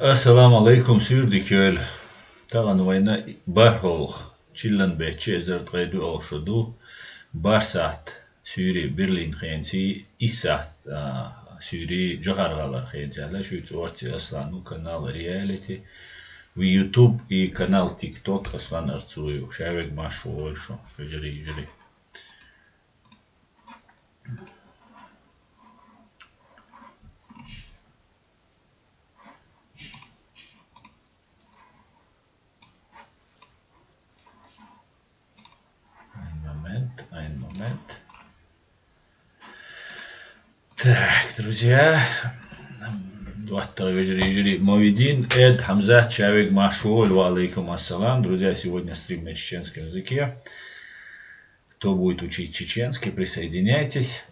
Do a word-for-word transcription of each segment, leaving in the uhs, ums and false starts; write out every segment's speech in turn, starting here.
Ассаламу алейкум, суьйре дика йойла. Тахана вайна бархӀалгӀа, чиллан беттан ши эзар ткъе доьалгӀа шо ду. БархӀ сахьат суьйре Берлин хенаций, исс сахьат, а, суьйре Джохар-ГӀалара хенаций аьлла, шуьца орций Аслан, ну, канал Reality в YouTube и канал TikTok Аслан Арцуев. Ша вега марша вогӀийла шо, вежарий, йижарий. Айн момент, айн момент. Так, друзья. ДоттагӀий, вежарий, йижарий. Мовидин, Эд, Хамзат, ша вега марша вогӀийла, ва алейкум ассалам. Друзья, сегодня стрим на чеченском языке. Кто будет учить чеченский, присоединяйтесь.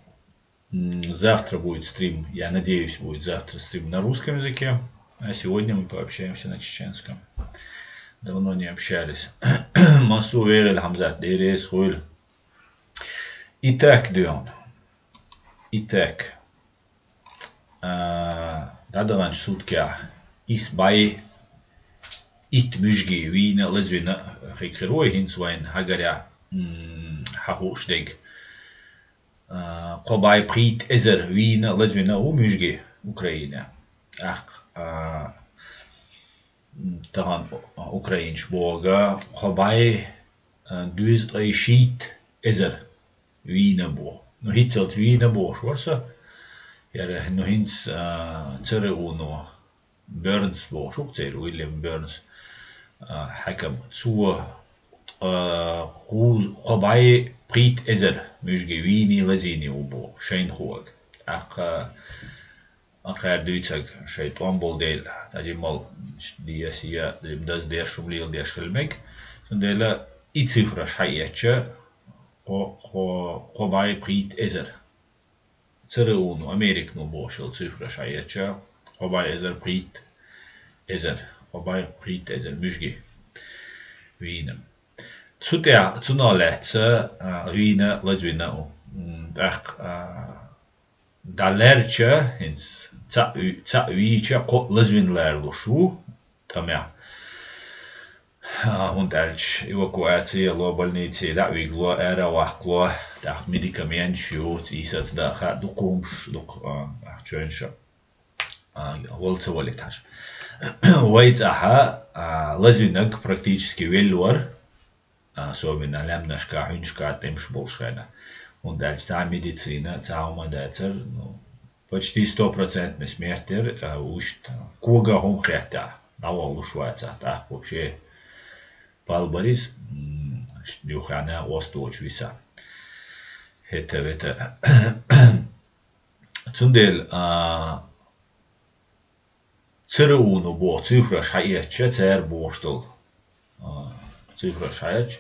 М, завтра будет стрим, я надеюсь, будет завтра стрим на русском языке. А сегодня мы пообщаемся на чеченском. Давно не общались. Массо вегӀийла, Хамзат, Дела реза хуьлда. Итак, Дион. Итак. А, дӀадаханчу суткехь исс бӀе итт муьжги вийна а, лазвина а хир ву, хӀинца вайна хьагарехь, м, хьахууш дерг. А, кхо бӀе пхийтта эзар вийна а, лазвина а ву муьжги Украинехь. ТӀаккха, а, м, тахана украинцаша бохург, кхо бӀе, а, дезткъе шийтта эзар вийна а боху. Ну, хӀинццалц вийна а бохуш вара со. Яра, ну, хӀинца, а, ЦРУ-но, Бернс бохуш ву-кх церан, Уильям Бернс, а, хьаькам. Цо, а, кху-, кхо бӀе пхийтта эзар муьжги вийний, лазийний ву боху, шайна хуург. ТӀаккха, а, кхара дуьйцург шайн тӀом болу дела, цхьа жимма де а, сий а, даза деш, хӀума леладеш хила мега. Цундела и цифраш хьаэцча, кхо, кхо, кхо бӀе пхийтта эзар. ЦРУ-но, Америка-но бохуш йолу цифраш хьаэцча, кхо бӀе эзар пхийтта эзар, кхо бӀе пхийтта эзар муьжги вийна. Цу тӀехь, цунах лаьцна, а, вийна, лазвина а ву. М, тӀаккха, а, дӀалаьрча, хӀинца цхьаъ ви-, цхьаъ вийча, кхоъ лазвина ларалуш ву тӀамехь. А, хӀунда аьлча эвакуаци а ло, больнице дӀа а вигало, ара а ваккхало, тӀаккха медикаменташ ю, цӀийсаца дан а хаьа, дукха хӀумаш, дукха, а, чевнаш а, а, вала ца валийта хьажа. Вай цӀахь, а, лазвинарг практически велла вара, особенно лаьмнашкахь, хьуьнашкахь тӀемаш болуш хенахь. ХӀунда аьлча цхьа а медицина, цхьа а хӀума дацара, ну, почти стопроцентный смерть яра, а, уьш коган хӀума хеттехь, дӀаваллуш вацахь, тӀаккха вообще палбарис, м, юххьехь осталучу виса. ХӀета, вета. Цундела, а, ЦРУ-но боху цифраш хьаэцча, цара бохуш долу, а, цифраш хьаэцча,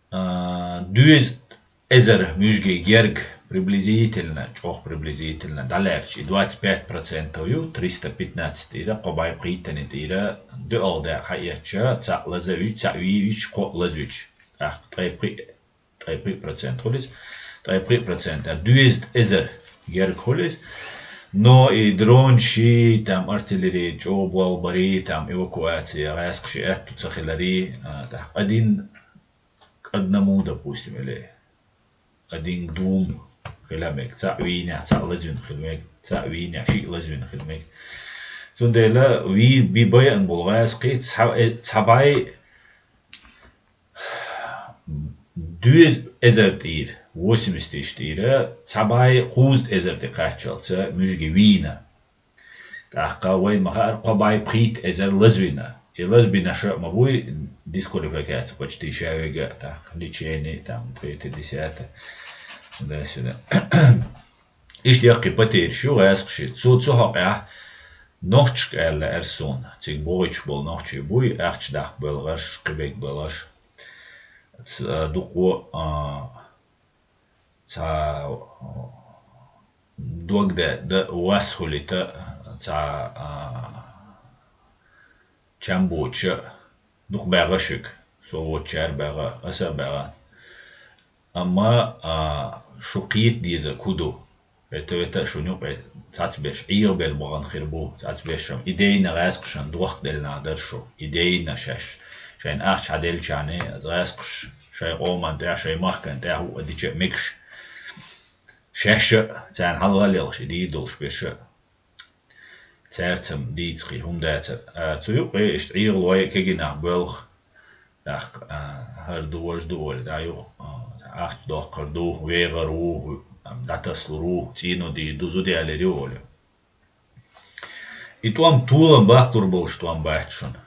а, дезткъа эзар муьжги герга приблизительно, чӀогӀа приблизительно, дӀалаьрча, и двадцать пять процентов ю, триста пятнадцать тӀера, кхо бӀе пхийттанна тӀера, доьалгӀа дакъа хьаэцча, цхьаъ лазавича, цхьаъ вийвича, кхоъ лазвича. ТӀаккха ткъе пхи ткъе пхи процент хуьлу иза, ткъе пхи процент, а, дезткъа эзар герга хуьлу иза. Но и дронаш, и там артиллерия чӀогӀа болх барий, там эвакуация, гӀаьскхаша аьтту ца хиларий, а, тӀаккха один к одному, допустим, или один к двум хила мега, цхьаъ вийнехь, цхьаъ лазвина хила мега, цхьаъ вийнехь, шиъ лазвина хила мега. Цундела вий-, би байъина болу гӀаьскхий цхьа-, э, цхьа бӀе дезткъа эзар тӀера, восемьдесят тысяч тӀера, цхьа бӀе кхузткъа эзар тӀе кхаччалца муьжги вийна. ТӀаккха вайна ма-хаъара, кхо бӀе пхийтта эзар лазвина. И лазбинарш а ма буй, дисквалификация почти ша вега, тӀаккха лечение, там, третье, десятое, туда-сюда. Иштта яккхий потеряш ю гӀаьскхашна. Цу, цу хьокъехь нохчашка аьлла аьлла суна. Цига богӀуьйтуш болу нохчий буй, ахча даккха боьлхуш, кхиберг боьлхуш. Ц-, а, дукха, а, цхьа, а, дог де, да, вас хуьлийта, цхьа, а, чам боцуш а, дукха баьгӀа шуьга, со воцучара баьгӀа, аса а баьгӀа. Амма, а, шу кхета дезарг хӀун ду? ХӀета-вета шуна юкъе цхьацберш Ӏехабелла бахана хир бу, цхьацберш-м. Идейна гӀаьскхашна дохк делла нах дара шу. Идейна шаьш. Шайна ахча хьаделлачарна гӀаьскхаш шоай къоман тӀехь, шоай махкан тӀехь хӀуъа дича а мегаш. Шаьш а, царна хьалха лелхаш и дийр долуш берш а. Цаьрца-м дийца кхин хӀума дацара. А, цу юкъе иштта Ӏехалой, кегий нах боьлху. ТӀаккха, а, хӀара ду, важа ду олий, дӀа юха, а, ахча доккхур ду, вегӀар ву, ам, дӀатасалур ву, цӀено дийр ду, зуда ялийр ю олий. И тӀом толам баккхалур болуш тӀом бац шуна.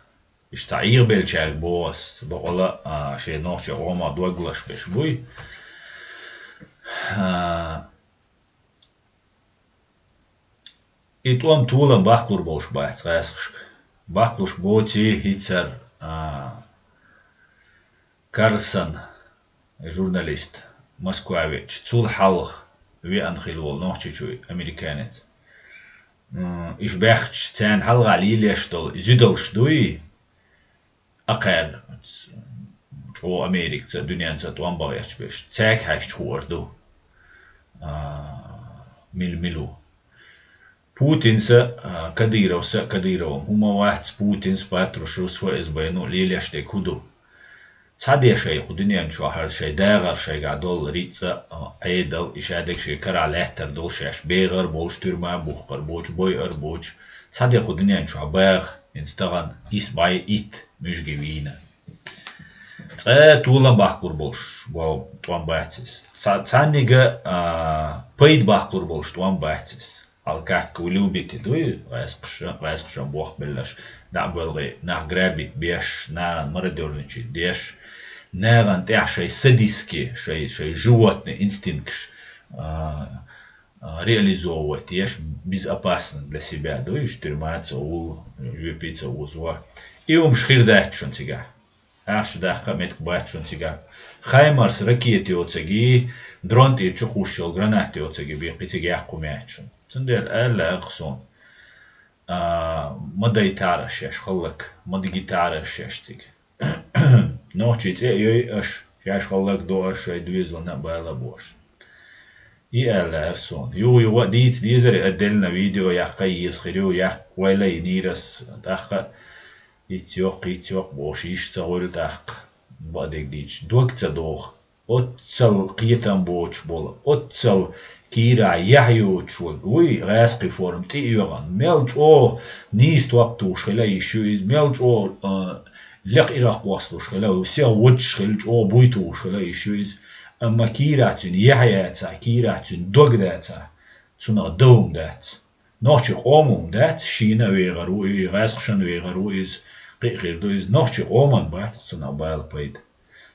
Иштта цхьа Ӏехабеллачаьрга боху ас, бакъала, а, шен нохчийн къомах дог лазаш берш буй. А, И тӀом толам баккхалур болуш бац гӀаьскхашка. Баккхалуш боций хӀинцара, а, Карлсон, журналист, Москва веача, цул хьалха веана хилла волу нохчочуй, американец. М, уьш баьхча, царна хьалха лелош долу и зуьдалш дуй, акхаьрга чӀогӀа Америкаца, дуьненца тӀом бан гӀерташ берш, цаьрга хьаьжча хуур ду, а, мила-мила ву. Путинца, а, Кадыровца, Кадыровым хӀума вац, Путинца, Патрушевс, ФСБ-ну лелош дерг хӀун ду? Цхьа де шай кху дуьнен чохь хӀара шай дагӀар, шайгахь долу рицкъа, а, Ӏедал, и шадерг шен карахь лаьттар долу шаьш, бегӀар болуш, туьрма бухкар боцуш, бойъар боцуш, цхьа де кху дуьнен чохь баха, хӀинца тахана исс бӀе итт муьжги вийна. Цкъа толам баккхалур болуш бо-, тӀом бац иза. Ца-, цхьаннига, а, пайда баккхалур болуш тӀом бац иза. Алкак вы любите, дуй, гӀаьскхаша-, гӀаьскхашан бохк белларш, дӀа а боьлхий, нах грабить беш, нахана мародёрничать деш, нахана тӀехь шайн садистский, шайн, шайн животный инстинкташ, а, а, реализовывать еш, безопасно для себя, дуй, уьш тюрьма ца уллу, жоьпе ца узо. И хӀумаш хир дац шуна цигахь. Ахча даккха а меттиг бац шуна цигахь. Хаймарс ракета йоцаги, дрон тӀера чу кхуссуш йолу граната йоцаги бен кхин цига яккха хӀума яц шуна. Цундела аьлла аьлла суна, а, ма дайтара шаьш хӀаллак, ма дигитара шаьш цига. Нохчий цӀе а йой аша, шаьш хӀаллак до аша, шайн доьзална а бала а бохуш. И аьлла ара суна. Юха-юха а дийца дезара, отдельно видео яккха а еза хир ю, яккха ойла а йинийра ас, тӀаккха а хӀиц йоккха, хӀиц йоккха бохуш, йиш ца гӀуьллу тӀаккха. Бакъдерг дийцича, дог ца доху. Оццал кхетам боцуш болу, оццал кийрахь яхь йоцуш ву-, вуй гӀаьскхи форма тӀе а йоьгӀна. Мел чӀогӀа нийса топ тухуш хила йиш ю иза, мел чӀогӀа, а, лекха ирах кхоссалуш хила, сех водуш хила, чӀогӀа буй тухуш хила йиш ю иза. Амма кийрахь цуьнан яхь яцахь, кийрахь цуьнан дог дацахь, цунах дан хӀума дац. Нохчийн къоман хӀума дац, шена а вегӀар ву и, гӀаьскхашна а вегӀар ву иза, кхин а хир ду иза. Нохчийн къоман бац цунах бала, пайда.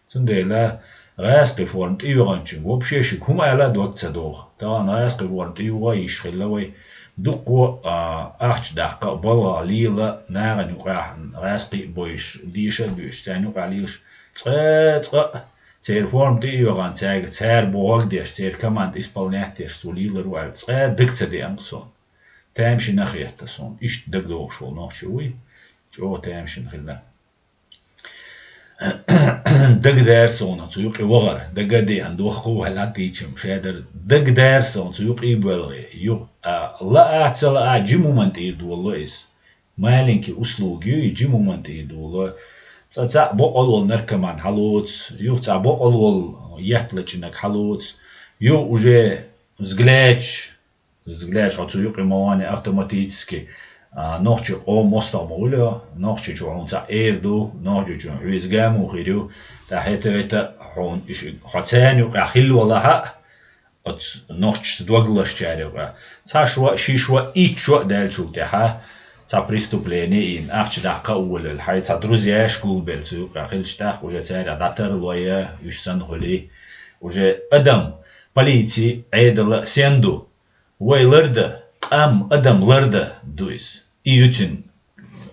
Цундела гӀаьскхи форма тӀе йоьгӀначуьнга вообще шуьга хӀума ала а дог ца доху. Тахана гӀаьскхи форма тӀе юха а йиш хилла вай. Дуккха а, а, ахча даккха а, балхах лела а, нахана юкъахь гӀаьскхи а бойуш, деша а доьшуш, царна юкъахь лелаш, цкъа, цкъа а церан форма тӀе а йоьгӀна, цаьрга, цара бохург деш, церан команда исполнять деш, цо лелар ву аьлла, цкъа а дага ца деана суна. Тамашийна хетта суна. Иштта дагадогӀуш волу нохчо вуй, чӀогӀа тамашийна хилла. Дагадаьра суна цу юкъе вахар, дага а деана, дохко ваьлла а тийчам шадара. Дагадаьра суна цу юкъе боьлхий. Ю-, а, лаа а, ца лаа а, жима хӀуманна тӀера долало иза. Маленький услуги ю, и жима хӀуманна тӀера долало. Цкъа цхьаъ бакъволу волу наркоман хьалоцу, юха цхьа бакъволу волу етталачунаг хьалоцу, юха уже взглядаш, взглядаш хьо цу юкъе ма вахана автоматически, а, нохчийн къоман мостагӀа ма хуьлу, нохчочо хьуна цхьаъ эр ду, нохчочунна хьоьца гамо хир ю, тӀаккха хӀета-вета хьуна иш-, хьо царна юкъахь хилла валахь а, оцу нохчашца дог лазачарна юкъахь. Цхьа шо а, ши шо а, итт шо а даьллачул тӀаьхьа цхьа преступление йина, ахча даккха а волавелла, хьайн цхьа друзьяш гулбелла цу юкъахь хилча, тӀаккха уже цаьргахь дӀатарла а, уьш санна хуьлий. Уже адам, полици, Ӏедал а сен ду? Вай лардан, къам, адам лардан ду иза. И ю цуьнан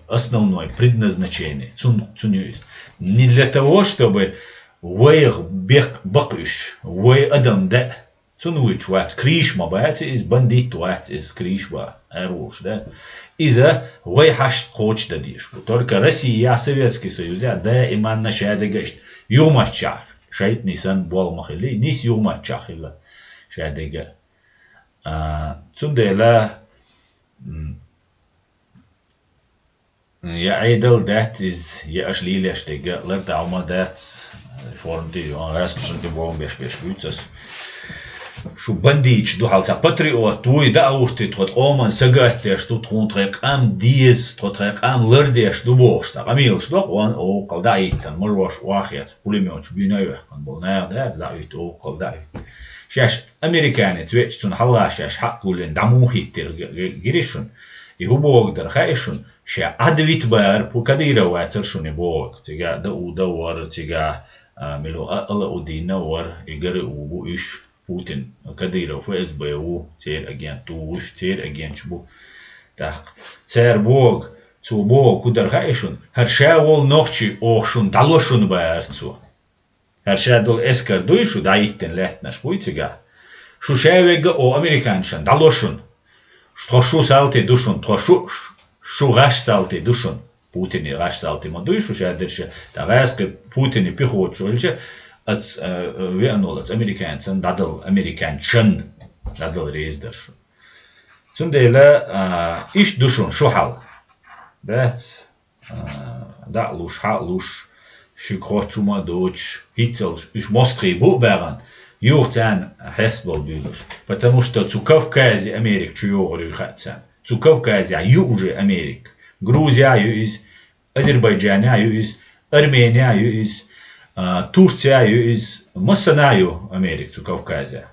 основной предназначение. Цун, цуьнан ю иза. Не для того, чтобы вайх бекх-, баккха уьш, вай адам дан. Цунна вуьйцуш вац, крыша ма бац иза, бандит вац иза, крыша бан, ара волуш, да? Иза вай хьашт кхочушдан дезаш бу. Только Россия, Советский Союз, даиманна шадерг а иштта юхамаччахь, шайтӀанийн санна болх ма хилла, нийса юхамаччахь хилла шадерг а. А, цундела, м, я Ӏедал дац иза, я аша лелаш дерг, ларда Ӏума дац, форма тӀе, а, гӀаскхашан тӀе бохам беш, беш буьйцу ас. Шу бандиташ ду хьал, цхьа патриот вуй, дӀа а вутти, тхо къоман сагатдеш ду, тхуна тхайн къам деза, тхо тхайн къам лардеш ду бохуш, цхьа къамелаш доккху, ван, оха кхал дӀа а йиттан, марвош охьа а хецна, пулемёташ буьйна а вехкан болу нах дац, дӀа а вуьту, оха кхал дӀа а вуьту. Шаьш американец веача цунна хьалха шаьш хьакъ гуллина дӀа муха хӀиттира г-, г-, гири шуна? И хӀун боху дара хаьа шуна? Ша Ӏад вита бахара, пу-, Кадыров вацара шуна и боху. Цига Дауда вара, цига, а, мила ву, а, Алаудина вара, и ГРУ бу уьш, Путин, Кадыров ФСБ ву, церан агент ву уьш, церан агенташ бу. ТӀаккха цара боху, цо боху, хӀун дара хаьа шуна? ХӀара ша волу нохчи оха шуна дӀало шуна бахара цо. ХӀара ша долу эскар дуй шу дӀахӀиттина лаьттанаш буй цигахь? Шу ша вегга а оха американчан дӀало шуна. Ш-, тхо шу салти ду шуна, тхо шу, ш-, шу гӀаш салти ду шуна. Путине гӀаш салти ма дуй шу ша дерша. Та гӀаьскхи Путине пехоташ ваьлча, ац, а, а, веанол ац американцан дӀадал, американчан дӀадал реза дара шу. Цундела, а, иштта ду шуна шу хьал. Дац. А, дӀа а луш, хьа а луш, шуьга хоттуш хӀума а доцуш, хӀинццалц уьш мостагӀий бу а баьгӀна, юха царна хьестабала буьйлуш. Потому что цу Кавказе Америка чу йогӀур ю хаьа царна. Цу Кавказехь ю уже Америка. Грузия а ю иза, Азербайджане а ю иза, Армения а ю иза, а, Турция а ю иза, массана а ю Америка цу Кавказехь.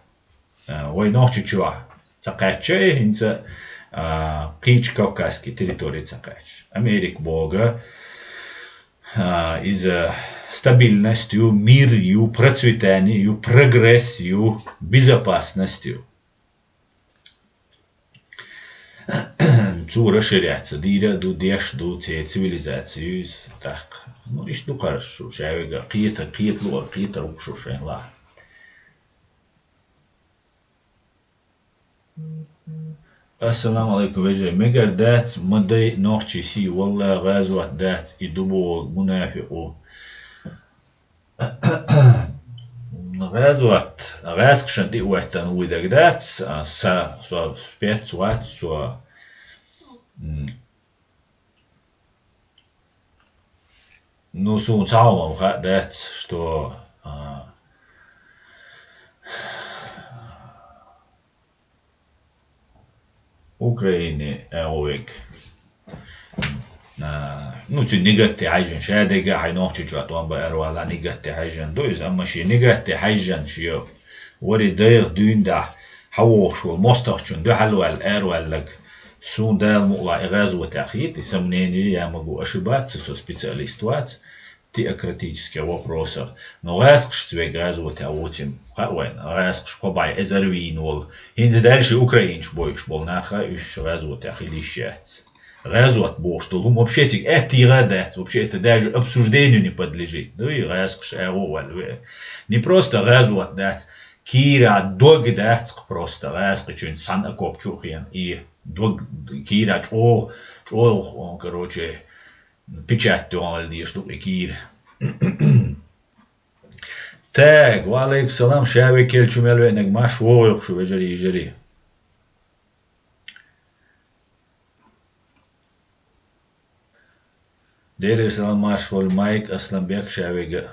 А, вай Нохчийчохь ца кхаьчча, хӀинца, а, кхечу кавказский территори ца кхаьчча. Америка боху, а, иза стабильность ю, мир ю, процветание ю, прогресс ю, безопасность ю. Цо расширяться дийр а ду, деш а ду, церан цивилизаци ю иза тӀаккха. Ну, иштта ду кхара шу, ша вега кхета, кхета луъар, кхетар ву шу шайн лахь. Ассаламу алейкум, вежарий. Мегар дац, ма дай нохчий сий, валла гӀазот дац, и ду боху мунафикъ ву. ГӀазот, гӀаскхашан тӀе а веттан вуй дага дац, а, са, со спец вац, со, м, Ну, суна цхьа хӀума хаа дац, что, а, Украине, а, век. А, ну, цу нигатте хьаьжжина, ша дерга а хьайн нохчийчохь тӀом бан аьрвала, нигатте хьаьжжина ду иза, амма шен нигатте хьаьжжина шен вари дайгӀа дуьйна дахь, хьавогӀуш волу мостагӀчун дуьхьал ваьлла, аьрваьлларг. Суна Дала мукъалахь и гӀазотехь хийтта, и сомнение, я могу ошибаться, со специалист вац, теократических вопросах. Но гӀаскхашца вега гӀазотехь воцийла, хаьа вайна, гӀаскхаш кхо бӀе эзар вийна волу. ХӀинца даьлла ши украинцаш бойуш болу нах а уьш гӀазотехь хила йиш яц. ГӀазот бохуш долу хӀума вообще цига аьттигӀа а дац, вообще это даже обсуждению не подлежит. Дуй, гӀаскхаш агӀо а ваьлла ве. Не просто гӀазот дац, кийра дог дац-кх просто гӀаскхичуьнца цхьана окоп чу а хиъна. И дог кийра чӀогӀа, чӀогӀа, короче, печать тоьхна вала дезаш ду-кх и кийра. Так, ва алейкум салам, ша векел чу мел веанарг марш вогӀийла шу, вежарий, йижарий. Делера салам, марш волу Майк, Асланбек, ша вега.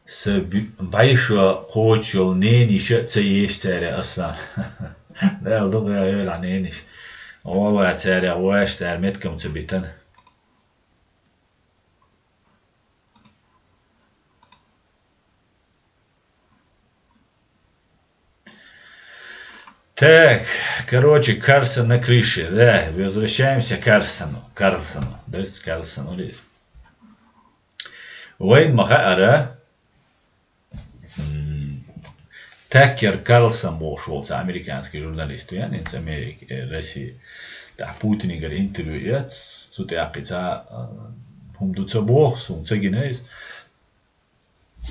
Са би-, бӀешо кхочуш йолу ненайиша а ца еза цара, Аслан. Дала дукха йойла хьан ненайиша. Ола цара, ваьш цара меткам ца битана. Так, короче, Карсон на крыше, да, возвращаемся к Карсону, Карлсону, да, Карлсону, или вайн ма хаьара, м, Такер Карлсон бохуш волу цхьа американский журналист ву, ян, хӀинца Америка, э, Россия. Тахь Путинигара интервью эц, цу тӀе аккхийца, а, хӀума ду ца боху, суна ца гина иза.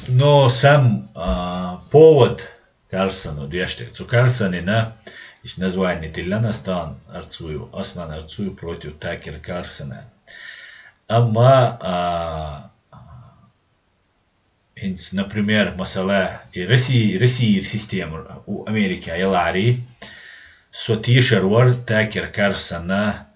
Но сам, а, повод Карлсону деш дерг. Цу Карлсонина, иштта название тиллина ас тахана, Арцуев, Аслан Арцуев против Такер Карлсона. Амма, а, хӀинца, например, масала, и Россия, Россия система у Америки ялари, со тешар вар Такер Карлсона,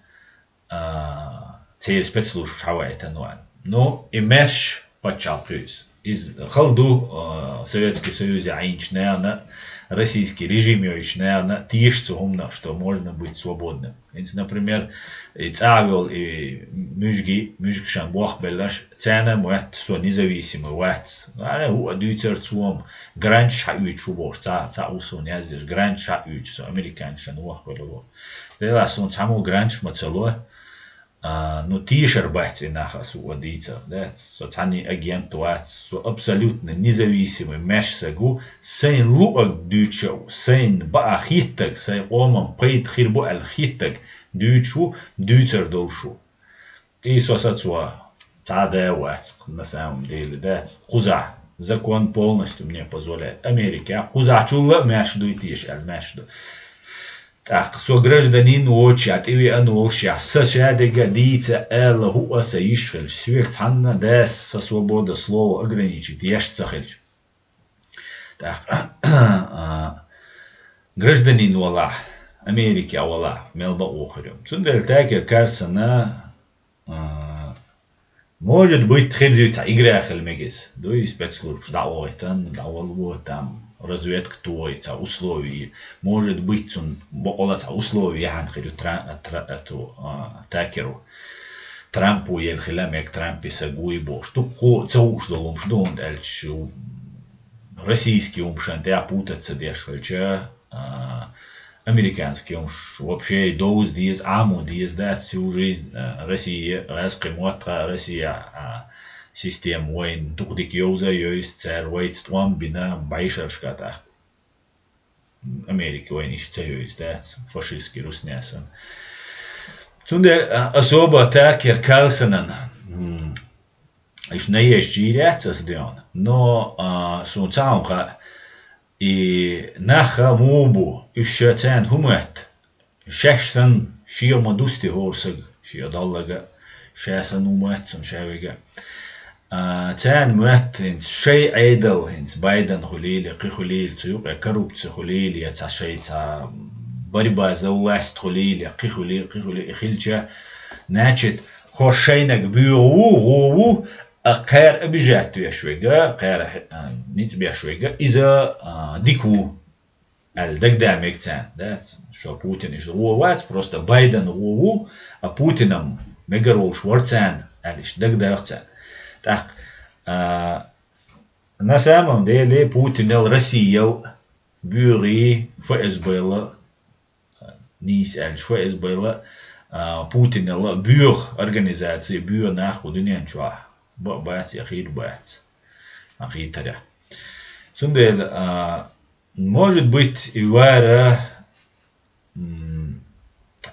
а, церан спецслужбаш хьавайтан ван. Ну, и маьрша паччахьалкхе из. Из хала ду, а, Советский Союз Ӏийначу наьна, российский режим йойчу наьна, теша цу хӀуманах, что можно быть свободным. ХӀинца, например, и цӀа а вел, и муьжги, муьжгашан бохбеллаш, царна а моьтту, со независимый вац. Ара, хӀу а дуьйцар цо-м, гранташ хьаоьцуш ву бохуш, цхьа, цхьа усун яздеш, гранташ хьаоьцуш, со американцашна вохбелла ву. Делахь суна цхьаммо гранташ ма ца ло, а, ну, тешар бац и нах, ас хӀу а дийцар, дац. Со цхьанний агент вац, со абсолютно независимый маьрша саг ву, сайна луъург дуьйцуш а ву, сайна баа хеттарг, сайн къоман пайда хир бу аьлла хеттарг дуьйцуш ву, дуьйцур долуш ву. И со сацо цхьа а да вац, на самом деле, дац. Кхузахь, закон полностью мне позволяет. Америкехь кхузахьчул а маьрша дуй теша аьлла, маьрша ду. ТӀаккха со гражданин воцуш а, тӀевеана волуш а, сан шадерг а дийца аьлла, хӀу а сан йиш хилча, соьга цхьанна а дас сан свобода слова ограничить еш ца хилча. ТӀаккха, а, гражданин валахь, Америкехь валахь, мел бакъо хир ю. Цундела Такер Карлсона, а, может быть, хир ю цхьа игра хила мегар иза. Дуй спецслужбаш дӀа а вахийтан, дӀавалло, там, разведка тухий, цхьа условие. Может быть, цунна бакъволуш цхьа условие яхьан хир ю Тра-, Тра-, ту, а, Такеру. Трампо елла хила мега, Трампе саг вуй бохуш. Дуккха ца хууш долу хӀумаш ду, хӀунда аьлча шу российский хӀуманашна тӀехь путать ца деш хилча, а, американский хӀуманаш вообще довза деза, Ӏамо деза, дац, всю жизнь, а, Россия, гӀаьз кхин мотт а, Россия, а, система вайна дукха дика йовза а йовза, цара вайца тӀом а бина, бӀешерашка тӀаккха. Америка вайна иштта ца йовза, дац, фашистский руснясан. Цундела, а, особо Такер Карлсонан, м, иштта наезча йийр яц аса деана. Но, а, суна цхьа хӀума хаьа, и нах а муха бу, уьш ша царна хӀун моьтту? Шаьш санна, шен ма дусти хӀора сага, шен доллага, ша санна ву моьтту цунна ша вега. А, царна моьтту хӀинца шайн Ӏедал, хӀинца Байден хуьлийла, кхин хуьлийла, цу юкъе коррупция хуьлийла, я цхьа шайн цхьа борьба за власть хуьлийла, я кхин хуьлийла, кхин хуьлийла, и хилча, значит, хӀо шайнаг буьйгӀа ву, гӀо ву, а кхара обижать веш вега, кхара, а, ницкъ беш вега, иза, а, дика ву аьлла дагадеха мега царна, дац? Шо Путин иштта гӀо вац, просто Байден гӀо ву, а Путинам мегар волуш вара царна аьлла иштта дагадеха царна. ТӀаккха, а, на самом деле Путинал, Россиял, буьйгӀий, ФСБ-ла, нийса аьлча, ФСБ-ла, а, Путинал боьха организаций, боьха нах кху дуьнен чохь баъ бац, я хир бац, ан хийтарехь. Цундела, а, может быть, и вара, м,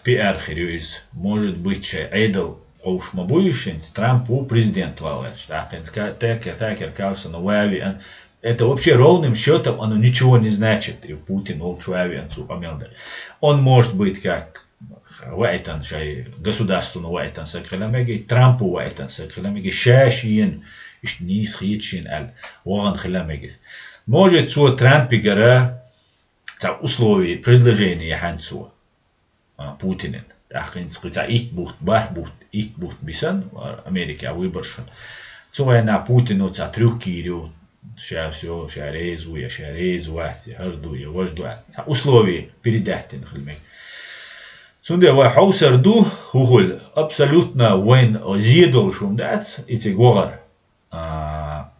пиар хир ю иза. Может быть, шайн Ӏедал къовш ма буй уьш хӀинца, Трамп ву президент валлалц. ТӀаккха хӀинца ка-, Такер, Такер Карлсона вави ан. Это вообще ровным счётом оно ничего не значит, и Путин волчу вави ан цу къамел дара. Он может быть как ваийтан шайн государствуна ваийтан саг хила мега, Трампу ваийтан саг хила мега, ша шена иштта нийса хета шена аьлла, вахана хила мега иза. Может, цо Трампигара цхьа условие, предложение яхьан цо, а, Путинан. ТӀаккха хӀинца кхин цхьа итт бутт, бархӀ бутт, итт бутт бисан, а, Америка выбораш хила. Цу вайна Путину цхьа трюк йийр ю, ша всё, ша реза ву, я ша реза вац, я хӀара ду, я важа ду аьлла. Цхьа условие передаьттина хила мега. Цундела вай хьовсар ду, хӀу хуьлу, абсолютно вайна зе долуш хӀума дац, и цига вахар. А,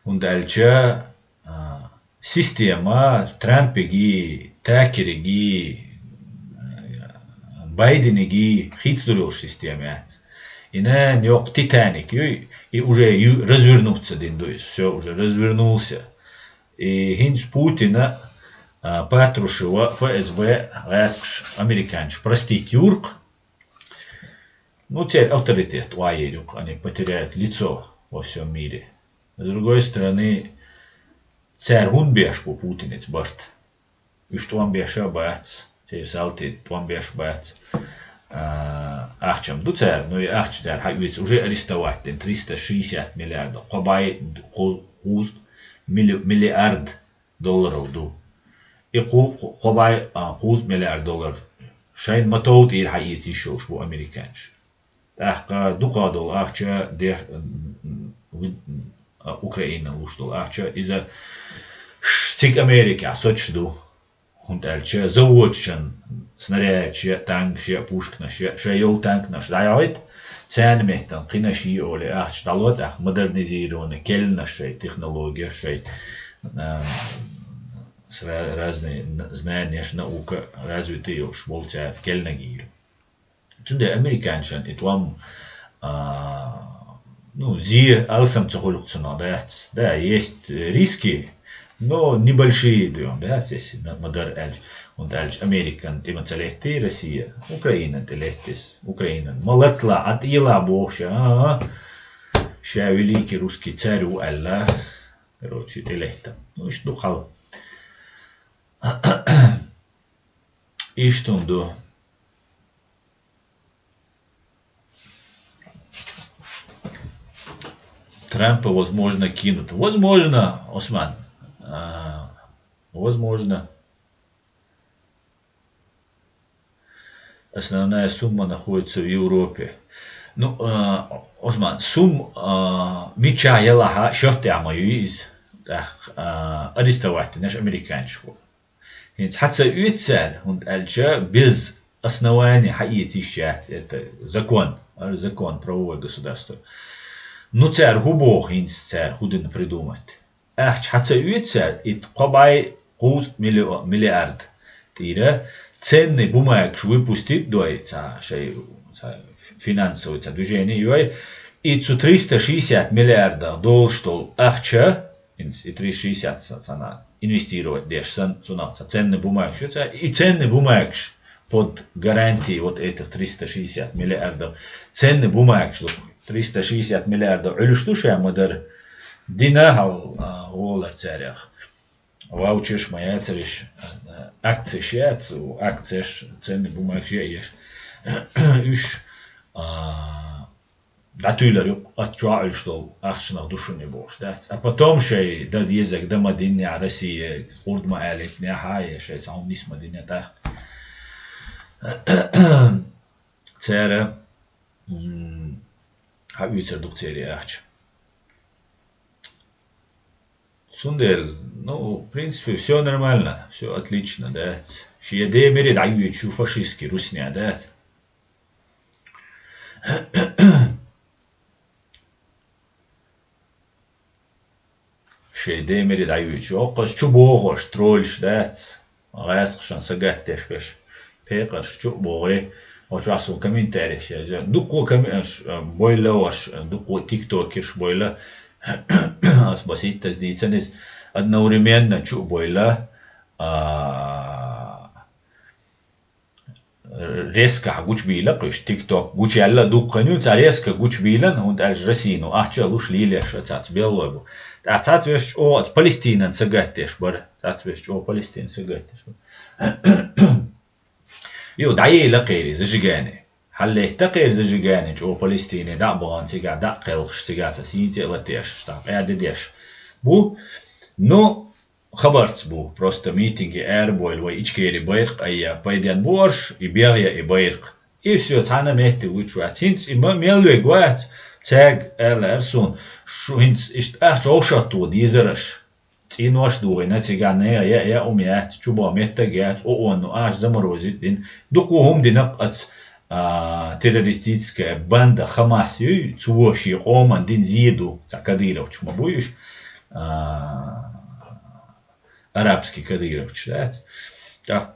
хӀунда аьлча, а, система Трампиги, Такериги, а, Байдениги хийцалур йолуш система яц. И нана йоккха Титаник ю, и уже ю-, развернуться дина ду иза. Всё, уже развернулся. И хӀинца Путина, а, Патрушева, ФСБ, гӀаскхаш, американцаш простить юркъ. Ну, церан авторитет охьайийр ю-кх, они потеряют лицо во всём мире. С другой стороны, цара хӀунда беш бу Путиница барт? Уьш тӀом беш а бац, церан салтий тӀом беш а бац. А, ахчам ду цара, ну и ахча цара хьаоьцу, уже арестовать дина триста шестьдесят миллиардов, кхо бӀай кху-, кхузткъа милли-, миллиард долларов ду. И кху-, кхо бӀай, а, кхузткъа миллиард доллар шайна ма товла тӀера хьаэца йиш йолуш бу американцаш. ТӀаккха дукха долу ахча деш-, а, Украинан луш долу ахча, иза ш-, цига Америкехь соцуш ду. ХӀунда аьлча заводашна снарядаш я, танкаш я, пушканаш я, шайн йолу танканаш дӀайохьуьйту, царна меттана кхинаш йий олий ахча дӀало, тӀаккха модернизированный, керланаш шайн, технологияш шайн, а, с-, ра-, разные н-, знаниеш, наука развитый йолуш болу цара керланиг йийр. Цундела американцашна и тӀом, а, ну, зе алсам ца хуьлу цунах, дац. Да, есть риски, но небольшие дац, если ма-, ма-дарра аьлча. ХӀунда аьлча Американа тӀе ма ца леттий Россия, Украинана тӀе летта иза. Украинана ма латала, Ӏа тӀела бохуш, а, а, ша великий русский царь ву аьлла, короче, тӀелетта. Ну, иштта ду хьал. Иштта хӀума ду. Трампа, возможно, кинут. Возможно, Осман. А, возможно. Основная сумма находится в Европе. Ну, а, Осман, сум, а, мича ялахьа шоттехь ма юй иза. ТӀаккха, а, арестовать динарш американцаш бу. ХӀинца хьан ца оьцу цара, хӀунда аьлча без основания хьаэца йиш яц, это закон, а, закон правовое государство. Ну, цара хӀун боху хӀинца, цара хӀун дина придумать? Ахча хьан ца оьцу цара, и кхо бӀай кхузткъа миллио-, миллиард тӀера ценный бумагаш выпустить дой, цхьа шайн, цхьа финансовый цхьа движение йой, и цу триста шестьдесят миллиардах долуш долу ахча, ХӀинца и триста шестьдесят ца-, цхьана инвестировать деш санна, цунах цхьа ценный бумагаш ю ца, и ценный бумагаш под гарантией вот этих триста шестьдесят миллиардов. Ценный бумагаш ду. Триста шестьдесят миллиардов Ӏуьллуш ду ша ма-дарра. Дина хьал, а, гӀолар царех. Ваучерш ма яцариш, а, акцеш яц, у акцеш ценный бумагаш яеш. Уьш, а, дӀатуьйлар юкъа, ат чохь Ӏуьллуш долу ахчанах ду шуна и бохуш дац. А потом шай дан дезаг дан ма диннехь Россия, къурд ма алийтинехь, я шай цхьа хӀума нис ма диннехь тӀаккха. Цара, м, хьан оьцар ду-кх церан ахча. Цундела, ну, в принципе, всё нормально, всё отлично, дац. Шен ден мире дӀайоьдуш ю фашистский русня, дац. Шайн ден мире дӀайоьдуш. Йоккхаш чу бохош, тролльш дац. ГӀаьскхашна сагатдеш берш. Пекъарш чу а бохий. Оцу чохь суна комментарийш яздеш. Дуккха а комментарийш, э, бойла ваш, э, дуккха а тиктокерш бойла. Ас баситтаза дийцина иза. Одновременно чу а бойла. А, резко хьан гучубийла кхуьш, тикток гучуяьлла а дуккха ю, цара резко гучубийла, хӀунда аьлча Россия, ну, ахча а луш лелаш а цац беллой бу. ТӀаккха цац веш чӀогӀа оцу Палестинан сагатдеш бара, цац веш чӀогӀа Палестинан сагатдеш бара. Ю, дӀаейла кхерий зажигание. Хьаллетта кхерий зажигание, чӀогӀа Палестине дӀа а бахана цигахь, дӀа а кхелхаш цигахь, цхьа сийна цӀе а латеш, цхьа къаьда деш бу. Ну, хабарца бу, просто митинге арабойла вай Ичкери байракх айя, пайден бу арш, и бегӀ я и байракх. И всё, цхьана метте луьйчу вац. ХӀинца и ма-, мел вега вац, цаьрга аьлла ара суна, шу хӀинца иштта ахча вовшахтугӀу дезараш. ЦӀенош дугӀина цигахь нехан яа, яа хӀума яц, чубаха меттаг яц, о, о, ну, ахча заморозить дина. Дукха хӀума динакх аца, а, террористическая банда Хамас юй, цо шен къоман дин зе ду, цхьа кадыровчу ма буй уьш, а, арабский кадыровчу дац. ТӀаккха,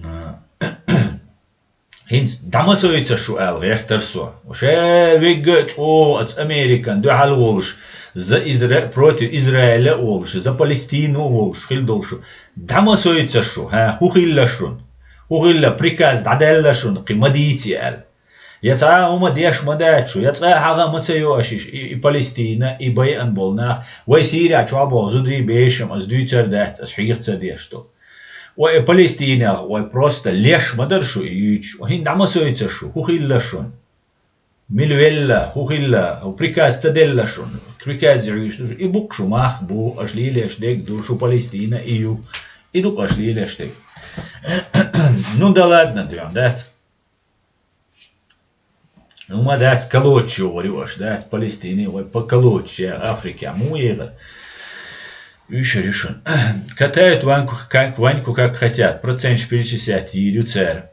а, хӀинца дӀа ма соьцуш шу аьлла гӀертара со. Ше вегга а чӀогӀа аца Американ дуьхьал волуш, за Изра-, против Израиля а волуш, за Палестину а волуш, хила долуш шу. ДӀа ма соьцуш шу, хӀа, хӀун хилла шуна? ХӀун хилла, приказ дӀадаьлла шуна, кхин ма дийци аьлла? Я цхьа а хӀума деш ма дац шу, я цкъа а хьагӀа ма ца йо аша и, и Палестина, и байъан болу нах, вай Сирия чохь боху зударий, бешам, ас дуьйцур дац, ас хьеха ца деш ду. Вай, э, Палестинах, вай, просто леш ма дара шу и юьйцуш, вай, хӀинца дӀа ма сойцар шу, хӀу хилла шуна? Мила велла, хӀу хилла, хӀу приказ ца делла шуна? Приказ юьйцуш ду шу, и бу-кх шу мах бу, аша лелаеш дерг ду, шу Палестина и ю. И ду-кх аша лелаеш дерг. Ну да ладно, дуьйна дац. Ну, ма дац, колодчи вар ю аша, дац, Палестине вай, по колодчи, Африке, а му егар. Уьш ю шун. Катают Ваньку, как, Ваньку как хотят. Процент перечислять йийр ю цара.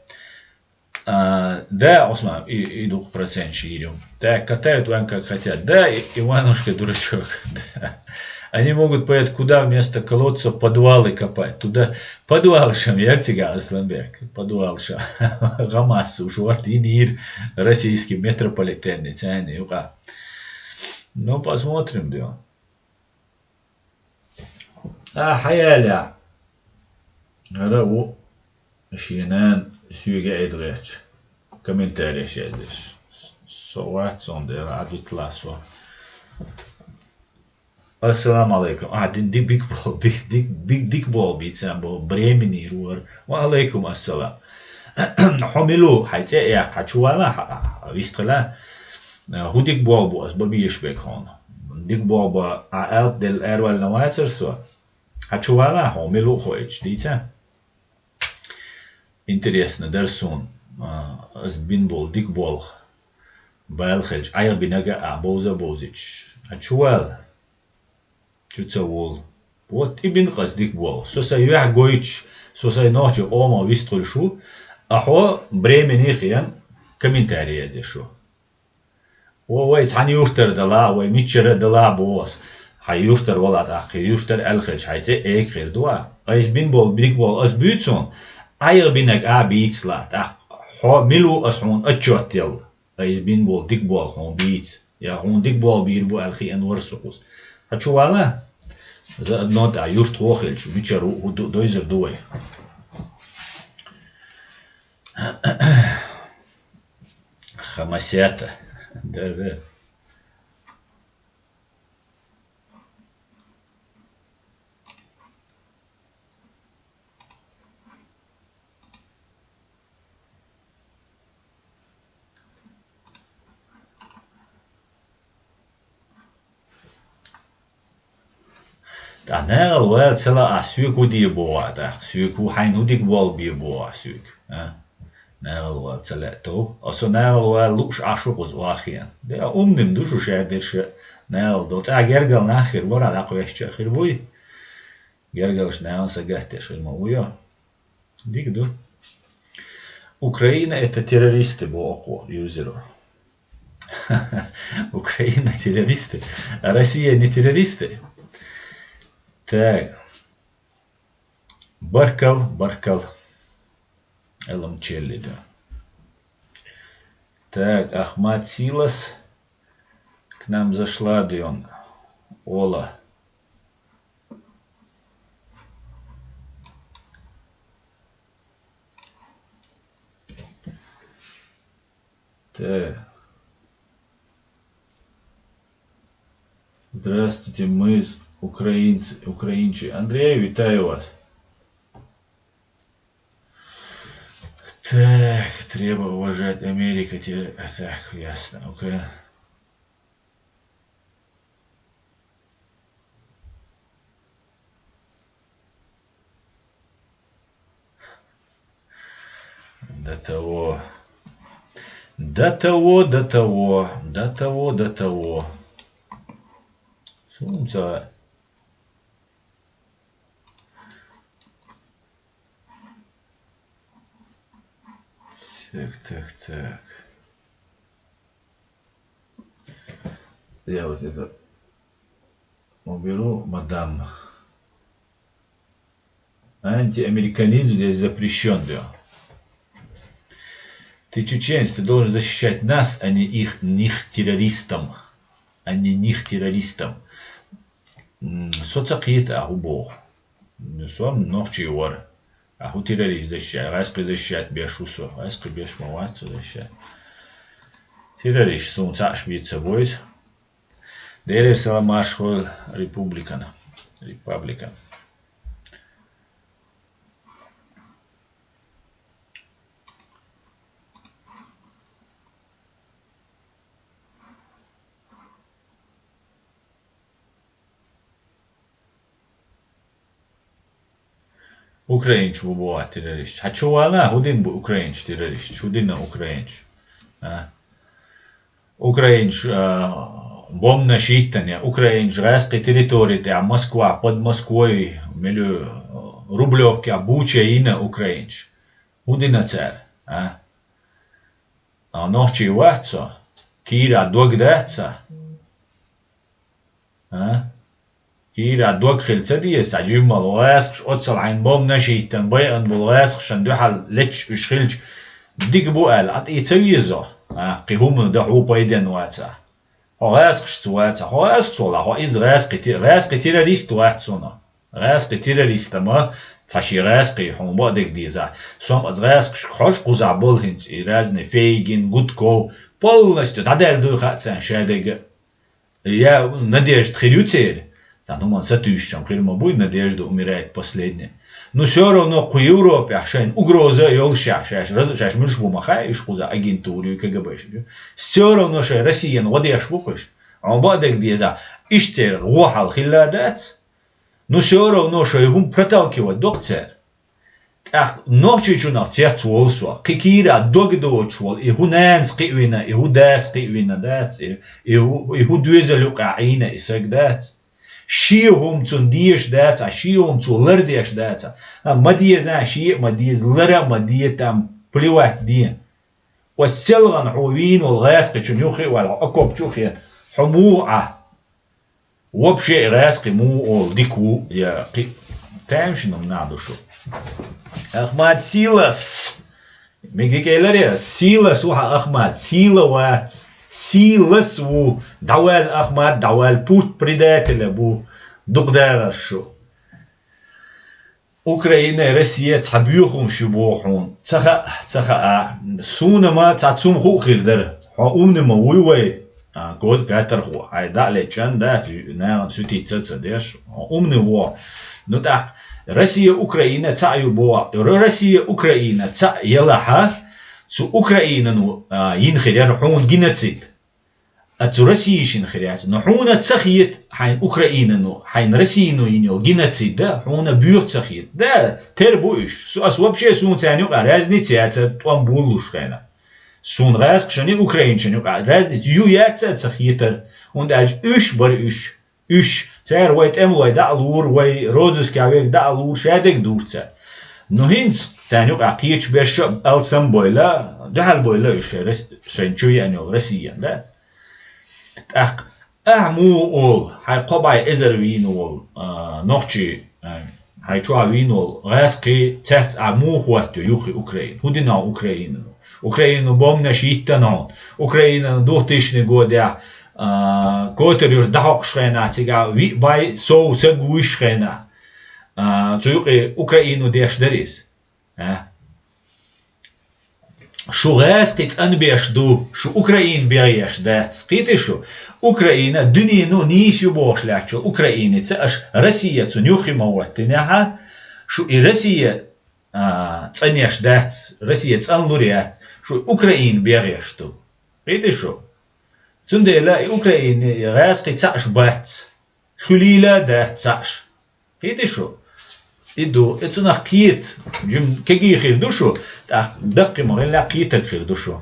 А, да, Осман, и, и дух процент йийр ю. Так, катают Ваньку как хотят. Да, и, Иванушка дурачок. Да. Они могут поэт куда вместо колодца подвалы копать. Туда подвал шам, ярцигал Асланбек. Подвал шам. Гамас уж варт инир российский метрополитенный цены, юга. Ну, посмотрим, да. А, хьаяля. ХӀара ву шен нана соьга айдгӀерча комментареш яздеш. Со вац, цундела Ӏадвитлахь со. Ассаламу алейкум. А, дин, ди-, бик бол, бик, дик, бик, дик бол бийцан бол, бремени руар. Ва алейкум ассалам. Хьо милу, хьай цӀе яхь, хьа чу вала, хьа, хьа вистхила. Э, хӀу дик бол бу, ас ба бийш бек хьона. Дик бол ба, а, алп дел эрвал на вацар со. Хьа чу вала, хьо милу хо эч, дийца? Интересно дар сун, а, ас бин бол дик болх. Бал хилч, айгъ бинага а бовза бовзич. А чу вал? Чу ца вол. Вот и бин къас дик болх. Со сай вяхь гойч, со сай нохчи къома вист хуьлшу, а хьо бремени хиан комментарий язешу. О, вай цхьана юртара дала, вай миччара дала бос. Хьай юртара вала тӀаккхи, юртара аьлхилч, хьай цӀе эйк хир дуа. Айс бин бол, дик бол, ас буьйцун, айгъ бинаг а бийцла, тӀаккха хьо милу ас хьун отчет дел. Айс бин бол, дик бол, хьун бийц. Я хьун дик бол бийр бу аьлхи ан вар сукъус. Хьа чу вала? За одно тӀа юрт хохилч, миччара у, у ду-, дойзар ду вай. Хамасята. Да, да. ТӀаккха нагӀал ваьлла ца лаахь, соьга хӀу де боху тӀаккха? Соьга хӀу, хьайна хӀу дика болх бе боху соьга, а? НагӀал ваьлла ца лаьа тов. Аса нагӀал ваьлла лууш Ӏаш ву кхуза ваххена. Де, умним ду шу шадерша нагӀал дол. ЦӀа гергал нах хир вара, дӀакхваьшча хир вуй? Гергалш нагӀал са гаттеш хир ма ву йо? Дика ду. Украина — это террористы, бо окхо, юзеро. Украина — террористы. А Россия не террористы. Так. Баркал, баркал. Элам челли да. Так, Ахмат Силас к нам зашла, да он. Ола. Так. Здравствуйте, мы с украинцы, украинцы. Андрей, вітаю вас. Так, треба уважать Америка, те-, так, ясно. Украина. До того. До того, до того, до того, до того. Солнце. Так, так, так. Я вот это уберу, мадам. Антиамериканизм здесь запрещен, да. Ты чеченец, ты должен защищать нас, а не их, них террористам. А не них террористам. М, со ца кхета а хӀу боху. Со нохчий вара. А хӀу террорист защищать, гӀаскхи защищать беш ву со. ГӀаскхи беш ма вац со защищать. Террорист суна цхьаъш бийца бойс. Делера салам марш хойла републикана. Републикана. Украинчу бу боху террористаш. Хьан чу вала, хӀун дина бу украинчу террористаш? ХӀун дина украинчу? А? Украинчу, а, бомбанаш йиттина, украинчу гӀаьскхи территори тӀехь Москва, под Москвой, мелю, Рублевка, Буча йина украинчу. ХӀун дина цара? А? А, нохчий вац со? Кийра дог дац ца? А? Кийра дог хила ца деза, ца жиммал гӀаьскхаш оццал хьайн бомбанаш йиттан байъан болу гӀаьскхашан дуьхьал леташ уьш хилча, дика бу аьлла, Ӏа тӀе ца везо? А, кхин хӀумма дан хьу пайден ваца. Хьо гӀаьскхашца ваца, хьо гӀаьскхаш вала, хьо иза гӀаьскхи те-, гӀаьскхи террорист вац суна. ГӀаьскхи террористама цхьа ши гӀаьскхи хьуна бакъдерг деза. Сом аса гӀаьскхашка хьожа кхузахь болу хӀинца и разный Фейгин, Гудков, полностью дӀадаьлла дуй хаьа царна шадерг а. Я надежда хир ю церан. Цхьана хӀуманна сатуьйсучам хир ма буй, надежда умирает последняя. Ну, всё равно кху Европехь шайна угроза а йолуш, шаьш, раз-, шаьш муьлш бу ма хаьа, уьш кхуза агентура ю, КГБ ю. Всё равно шайн Россияна гӀо деш бу кхуьш. Хьуна бакъдерг деза, иштта церан гӀо хьал хилла дац. Ну, всё равно шайн хӀума проталкивать доккху цара. ТӀаккха Нохчийчунах цец волу со, кхин кийра дог доцуш волу, и хӀун нанас кхиъвина, и хӀун дас кхиъвина дац, и, и хӀун, и хӀун доьзал юкъахь Ӏийна и саг дац. Шен хӀума цунна дезаш дац, а шен хӀума цо лардеш дац, а ма деза, шен а ма деза, лара а ма де, там, плевать де. Оцу селхана хьо вийна волу гӀаьскхичун юххе а ваьлла, хьо окоп чу а хиъна, хьо муха Ӏа? Вообще и гӀаьскхи муха олу дика ву, я кхин тамашийна нах ду шу. Ахмат сийлас! Мегар кӀелара я, сийлас ву хьан Ахмат, сийла вац. Сийлас ву. ДӀаваьлла Ахмат, дӀаваьлла, путь предателя бу. Дукха дагӀар шу. Украинай Россия цхьа боьхамаш ю боху хьуна. Ца хаьа, ца хаьа. Суна ма цхьа цум хуу хир дара. Хьо умни ма вуй вай, а, код катархо. Хьай дӀа а лечан дац, нахана суьтица а ца деш. Хьо умни ву. Ну, тӀаккха Россия, Украина цхьаъ ю боху. Р-, Россия, Украина цхьаъ елахьа, цу Украинано, а, йина хир яра хьуна геноцид. А цу Россия шина хир яц. Но хьуна ца хета хьайн Украинано, хьайн Россияно йина йолу геноцид, да, хьуна боьха ца хета. Да, тера бу уьш. Су-, ас вообще суна царна юкъа разница яцара тӀом буллуш хенахь. Суна гӀаьскхашан а, украинчан а юкъа разница ю яц а ца хетара. ХӀунда аьлча уьш бара уьш. Уьш, цара вай тӀемалой дӀа а лура, вай розыскехь верг дӀа а лура, шадерг дура цара. Ну, хӀинца царна юкъахь кхечу берша а алсам бойла, дуьхьал бойла уьш шайн Рос-, шайн чу еана йолу Россиян, дац? ТӀаккха ахьа муха олу, хьайн кхо бӀе эзар вийна волу, а, нохчий, а, хьайн чохь вийна волу гӀаьскхий, цаьрца ахьа муха хӀоттайо юххе Украина? ХӀун дина Украинано? Украинано бомбанаш йиттина хьуна. Украинано двухтысячный годехь, а, Котар-Юрт дӀахьокхуш хенахь, цигахь виъ бӀе сов саг вуьйш хенахь, а, цу юкъе Украино деш дара иза. А? Шу гӀаьскхи цӀанбеш ду, шу Украина бегӀеш дац. Кхетий шу? Украина, дуьнено нийса ю бохуш лаьттачу Украиница аша Россия цунна юххе ма хӀоттинехьа, шу и Россия а, цӀанъеш дац, Россия цӀанлур яц, шу Украина бегӀеш ду. Кхетий шу? Цундела и Украина, и гӀаьскхий цхьаъш бац, хуьлийла а дац цхьаъш. Кхетий шу? И ду, и цунах кхета, жим кегий хир ду шу, тӀаккха даккхий ма хилла кхетаг хир ду шу.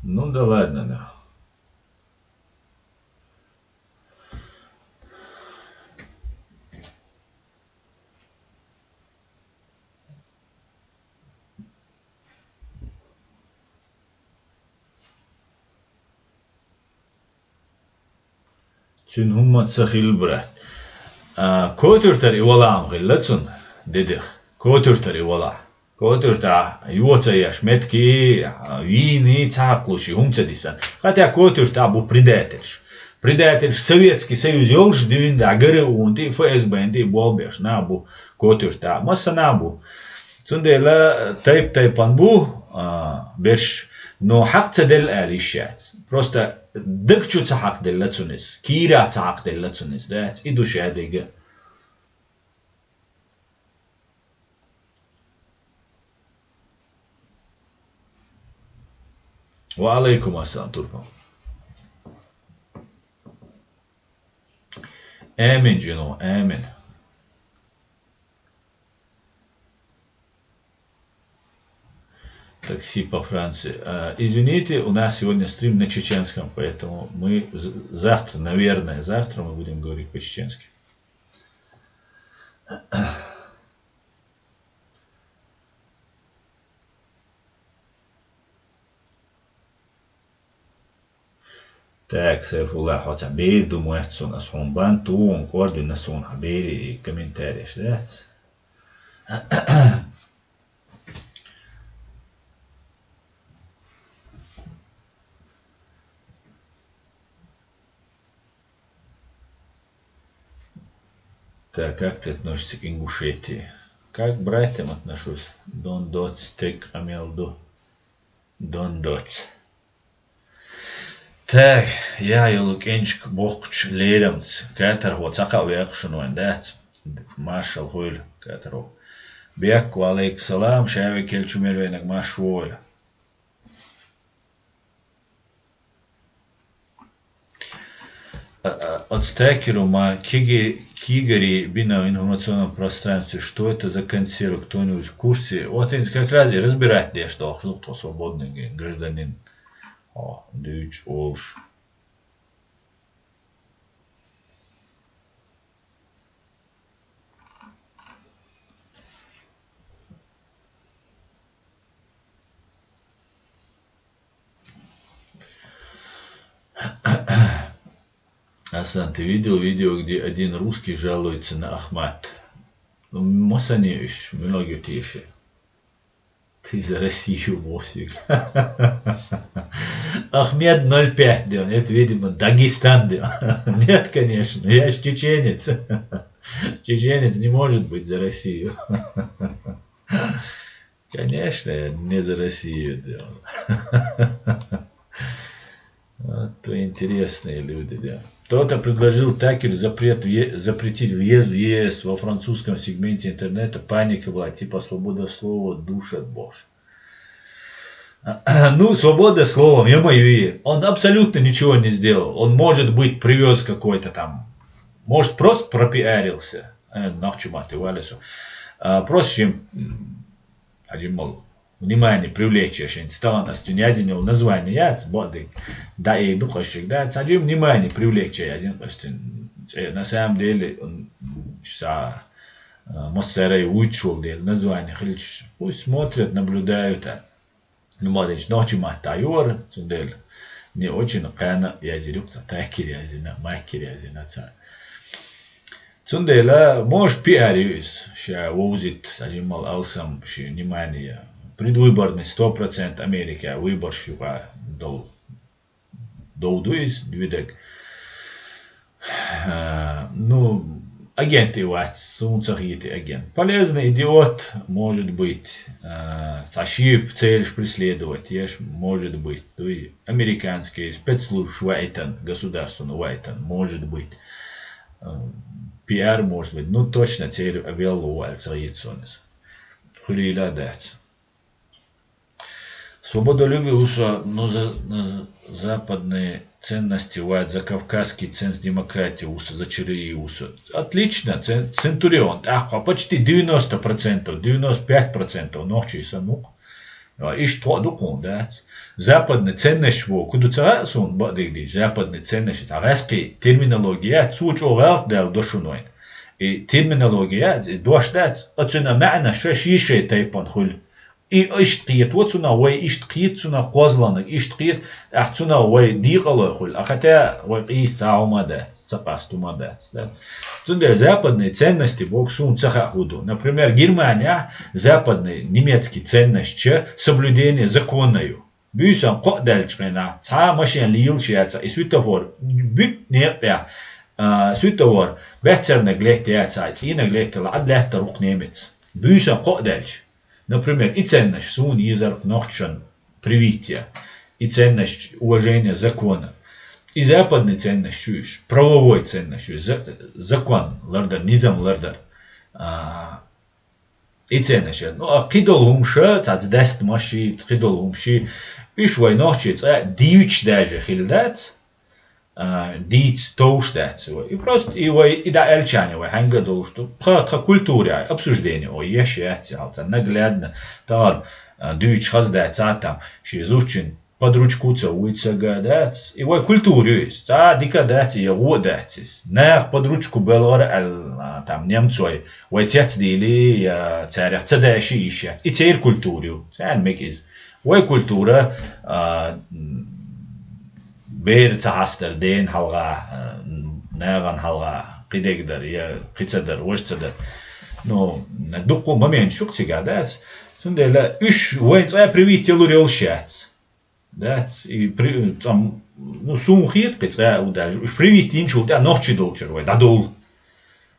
Ну да ладно, да. Цуьнан хӀумма ца хилла, брат. А, Котуьртара и валахь ма хилла цунна, дедих. Котуьртара и валахь. Котуьртахь йоцаеш меткий, а, вийний, цхьа хьакхалуш и хӀума ца дисан. Хотя Котуьртахь бу предательш. Предательш Советский Союз йолуш дуьйна да, ГРУ-н тӀе, ФСБ-н тӀе болх беш нах бу Котуьртахь. Массанхьа бу. Цундела тайп-тайпана бу, а, берш, но хьакха ца делла ала йиш яц. Просто даг чу ца хьакхаделла цунна иза, кийра ца хьакхаделла цунна иза, дац, и ду шадерг а. Ва алейкум ассалам, Турпан. Амин, жино, амин. Такси по Франции. А, извините, у нас сегодня стрим на чеченском, поэтому мы з- завтра, наверное, завтра мы будем говорить по-чеченски. Так, Сайфулла, хьо цхьа бер ду моьтту суна, ас хьуна бан ту, хьуна кӀордина суна, хьа бери комментареш дац. Так, как ты относишься к Ингушетии? Как к братьям отношусь. Дон доц, тек амел ду. Дон доц. Так, я йолу кӀенчиг боккхачу лерамца, катархо цхьа кхаъ векъа шуна вайн дац. Маршалла хуьйла, катархо. Бек, ва алейкум салам, ша векелчу мел вайнаг марш войла. А, а, Отстакеру ма киги-, кигари бина в информационном пространстве. Что это за консерва? Кто-нибудь в курсе? Вот они как раз и разбирать деш доху, ну, кто свободный г- гражданин. О, дуьйцу олуш. Аслан, ты видел видео, где один русский жалуется на Ахмат? Ну, масане уж, многие тише. Ты за Россию, Мосик. Ахмед ноль пять, да, это, видимо, Дагестан, да. Нет, конечно, я ж чеченец. Чеченец не может быть за Россию. Конечно, я не за Россию делал. Вот то интересные люди, да. Кто-то предложил Такеру запрет в е- запретить въезд в Е С. Во французском сегменте интернета паника была, типа свобода слова душат больше. Ну, свобода слова, ё-моё, он абсолютно ничего не сделал. Он, может быть, привез какой-то там, может, просто пропиарился. Э, нахчу маты, валесу. А, просто чем, м, один мол, внимание привлечь, я щас стагана ас цуьнан яздина йолу название яц, бакъдерг, да, и дукха шиг, да, цхьа жим внимание привлечь яздина ас цуьнан. Э, на самом деле, он, ша, э, массара вуьйцуш волу дела, название хилча, пусть смотрят, наблюдают, а. Ну, ма динчу, нохчийн матта юхара, цундела не очень кхана язйира юкъа цхьа, Такер язйина, Маккер язйина цхьа. Цундела, может, пиар ю иза, ша вовзийта, цхьа жимма алсам шен внимание. Предвыборный, сто процентов Америка выборш юкъа долу. Дов ду иза, дуьйдаг. А, ну, агент и вац, суна ца хетий агент. Полезный идиот, может быть. А, цхьа шип цель преследовать еш, может быть. Дуй, американский спецслужб ваийтан, государственный ваийтан, может быть. А, пиар, может быть. Ну, точно, церан велла ваьлла ца хета суна иза. Хуьлийла дац. Свободолюбие ву со, но за, но за западные ценности вац, за кавказский ценность демократии ву со, за ЧРИ ву со. Отлично, цен-, Центурион, тӀаккха почти девяносто процентов, девяносто пять процентов нохчий сан ву-кх. А, иштта тхо а ду кхуна, дац. Западный ценность боху, ку ду ца хаьа суна, бакъдерг дийцича, западный ценность, цхьа гӀаьскхи терминология, цо чӀогӀа гӀалат даьлла до шуна вайн. И терминология, и дош дац, оцуьнан маьӀна ша шен-шен тайпана хуьлу. И иштта кхетаво цунах, вай иштта кхета цунах кхозлагӀниг, иштта кхета, тӀаккха цунах вай декъалой хуьлу, а хотя вай къийса цхьа хӀума дац, ца къаста хӀума дац, да? Цундела западные ценности боху суна ца хаьа хӀун ду. Например, Германияхь западные немецкие ценности соблюдение закона ю. Буьйсан кхоъ даьллачу хенахь, цхьа а машен лелаш яцахь, и светофор буьту некъа тӀехь, а, светофор баьццарниг летта яцахь, цӀийниг летталахь, Ӏад лаьттар ву-кх немец. Буьйсан кхоъ даьлча. Например, и ценность суна езар-кх нохчашна привить я. И ценность уважения закона. И западный ценность ю уьш, правовой ценность ю уьш, за-, закон лардар, низам лардар. А, И ценаш. Ну, а кхидолу хӀумаш, цхьацца даьстамаш, кхидолу хӀумаш, уьш вай нохчий цкъа дийцча даже хилла дац, а, дийца товш дац вай. И просто и вай, и дӀа аьллачарна вай хьаьнга а долуш ду. Тха, тха культура, обсуждение, ой, еш яц, ял, цхьа наглядно, тахана, а, дуьйцуш хаза дац, а там, ши зучин под ручку ца вуьйцу сага дац. И вай культура ю иза. Цхьа дика дац, я гӀо а дац иза. Нах под ручку белгӀара аьлла, а, там, немцой, вай цецдийли, я царех ца даши йиш яц. И церан культура ю. Царна мега иза. Вай культура, а, м, бер ца хьастар, ден хьалха, а, нагӀан хьалха, кхидерг дар, я кхин ца дар, важа ца дар. Ну, дуккха момент шу-кх цигахь дац. Цундела уьш вайн цкъа привить ялур йолуш яц. Дац, и при-, цӀам, ну, суна хета кхин цкъа а у даже. Уьш привить йинчул тӀаьхьа нохчий долчуьра вай дӀадовла.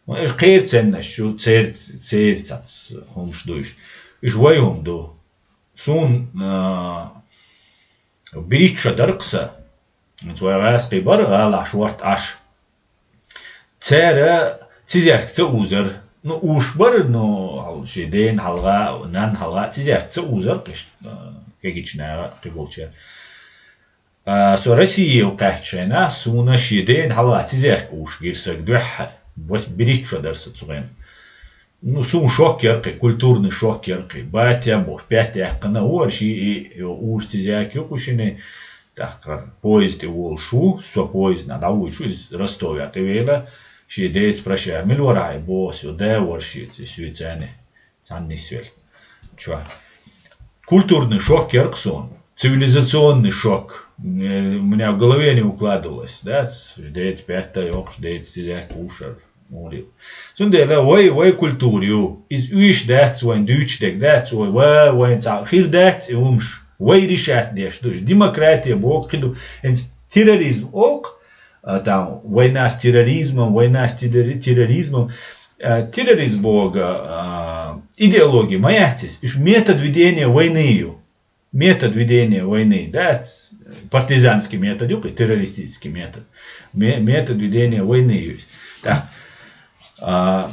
Ну, уьш кхера ценнаш чу, цер-, церан цац хӀумаш ду уьш. Уьш вай хӀума ду. Суна, а, берхӀитта шо дара-кх сан. Цу вай гӀазкхий бара, гӀалахь шорта Ӏаш. Цара цизерг ца узара. Ну, уш бара, ну, хьал-, шен ден хьалха, нанна хьалха цизерг ца узара-кх иштта, а, кегийчу наха а, кхин болчара. А, со Россия кхаьчча хенахь, суна шен ден хьалха цизерг уш гира сага дуьххьара. Вас берхӀитта шо дара сан цу хенахь. Ну, суна шок яра кхин, культурный шок яра кхин. Батя бохуш, пятая яьккхина вара ши и, и уш цизерг ю кху шине, тӀаккха поезд тӀе волуш ву, со поездна дӀавуьйцуш ву, иза Ростове тӀевела, шен деца прощай, мила вара хьайн боху, со да вара шеца, и соьца цхьаьна нисвелла. Чо. Культурный шок яра-кх суна, цивилизационный шок. Э, у меня в голове не укладывалось, да, деца пятая йоккхуш, деца цизерг ушар. Мури. Цундела вай, вай культура ю. Иза уьш дац, вайн дуьйцуш дерг дац, вай, ва-, вайн цхьа хир дац и хӀумаш. Вай решать деш ду. Демократия боху кхин ду. ХӀинца терроризм олу-кх, а, там, война с терроризмом, война с террори-, терроризмом. А, терроризм боху, а, идеология ма яц иза. Уьш метод ведения войны ю. Метод ведения войны, да, партизанский метод, юкъа террористический метод. Ме-, метод ведения войны есть. Так. А,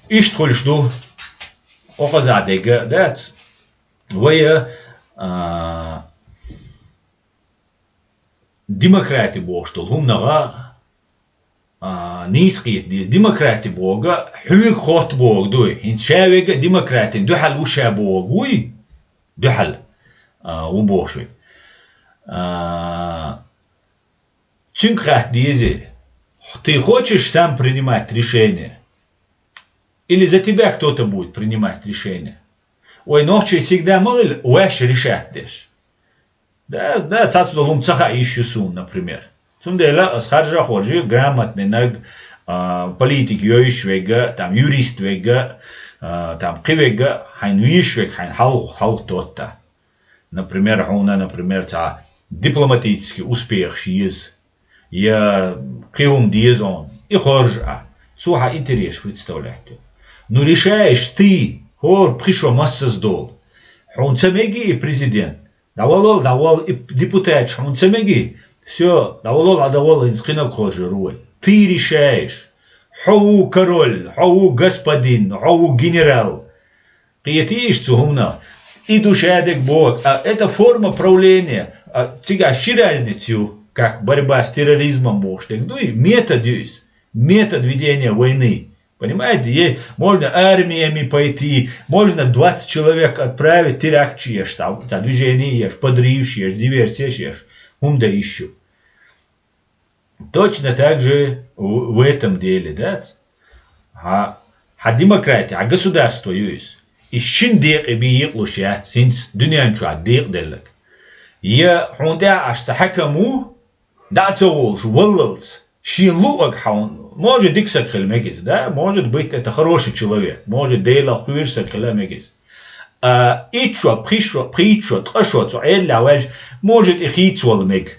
иштта хуьлуш ду, оказа дега, да, вай, а, демократи бохуш долу хӀуманагӀа, а, нийса кхета деза. Демократи боху, хьоьга хотта боху дуй. ХӀинца ша верг а демократин дуьхьал ву ша боху вуй? Дуьхьал, а, ву бохуш вуй. А, цуьнга хатта деза: ты хочешь сам принимать решение? Или за тебя кто-то будет принимать решение? Вай нохчий всегда ма хила ваьш решать деш. Да, да, цхьацца долу хӀума ца хаьа йиш ю суна, например. Цундела ас харжа а хоржий, грамотный наг, а, политик йойуш верг а, там, юрист верг а, а, там, кхин верг а, хьайна везаш верг, хьайна хьал-, хьалха тотта. Например, хьуна, например, цхьа дипломатический успехаш еза, я кхин хӀума деза хьуна, и хоржу ахь. Цо хьан интересаш представлять ю. Ну, решаешь ты, хӀора пхи шо массаза долу. Хьуна ца меги и президент? ДӀавалал, дӀавал, и депутаташ хьуна ца меги? Всё, дӀавалал, а дӀавал, хӀинца кхинаг хоржур ву вай. Ты решаешь. Хьо ву король, хьо ву господин, хьо ву генерал. Кхетийша цу хӀуманах. И ду шадерг боху. А это форма правления. А цигахь ши разница ю, как борьба с терроризмом бохуш дерг дуй, метод ю иза. Метод ведения войны. Понимаете? Е-, можно армиями пойти, можно двадцать человек отправить, терактш еш, там, там, движение еш, подрывш еш, диверсияш еш. ХӀума дан йиш ю. Точно так же в, в этом деле, да? Хьан, хьан демократия, хьан государство ю иза. И шина декъе бен екъалуш яц, хӀинца дуьнен чохь декъаделларг. Я хьуна тӀехь Ӏаш цхьа хьаькам ву, дӀа а ца волуш, валлалц, шена луъург хьуна, может, дика саг хила мега иза, да? Может быть, это хороший человек, может, Делах кхоьруш саг хила мега иза. А итт шо, пхи шо, пхийтта шо, ткъа шо цу Ӏедалехь ваьлча, может, и хийцавала мега.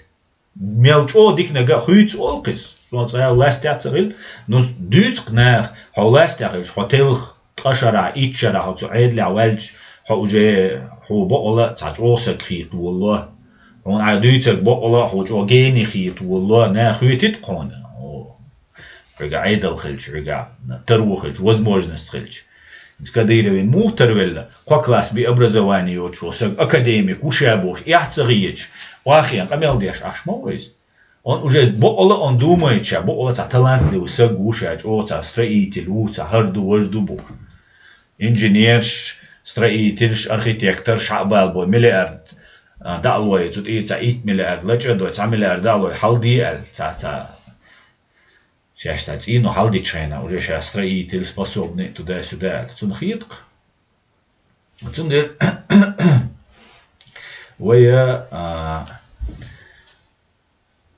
Мел чӀогӀа диканиг а хуьйцу олу-кх иза. Со цкъа а ластехь ца хилла, ну, дуьйцу-кх наха, хьо ластехь хилча, хьо телха, ткъа шарахь, итт шарахь хьо цу Ӏедалехь ваьлча, хьо уже, хьо бакъала цхьа чӀогӀа саг хийта волало. Хьуна ахь дуьйцург бакъала хьо чӀогӀа гений хийта волало. Наха хоьтуьйту-кх хьуна, хьо, хьоьга Ӏедал хилча, хьоьга таро хилча, возможность хилча. Кадыровин мух тарвелла, кхо класс бе образование йоцуш волу саг академик ву ша бохуш, эхь ца хеташ, охьахиъна къамел деш Ӏаш ма ву иза. Он уже бакъала он думаеча, бакъала цхьа талантлив саг ву ша, чӀогӀа цхьа строитель ву, цхьа хӀара ду, важа ду бохуш. Инженерш, строительш, архитекторш хьа а балабой, миллиард, а, дӀа а лой, цу тӀера цхьа итт миллиард лачкъадой, цхьа миллиард дӀа а лой, хьалде аьлла, цхьа, цхьа, шаьш цхьа цӀийнах хьалдечу хенахь, уже ша строитель, способный, туда-сюда аьлла. Цунна хета-кх. Цундела вай, а,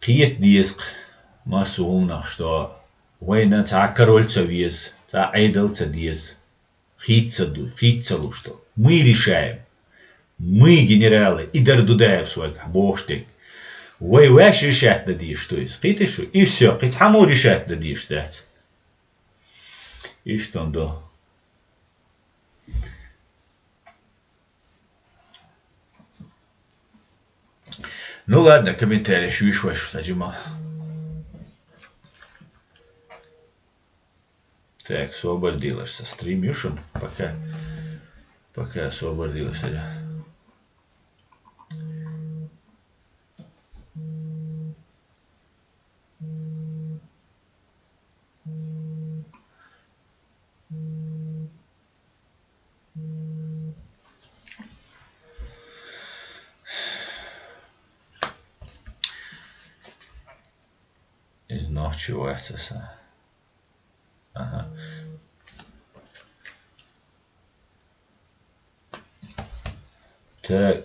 кхета деза-кх массо а хӀуманах, что вайна цхьа король ца веза, цхьа Ӏедал ца деза, хийца ца ду, хийца ца луш ду. Мы решаем. Мы генералы, и дар Дудаевс вайгахь бохуш дерг. Вай ваьш решать дан дезаш ду иза. Кхетий шу? И всё, кхин цхьаммо решать дан дезаш дац. Иштта ду. Ну ладно, комментарий шу виш вай шу, Таджимал. Так, собар делаешь со стрим, Юшин. Пока, пока собар делаешь, Таджимал. Из нохчи вац аса. Ага. Так.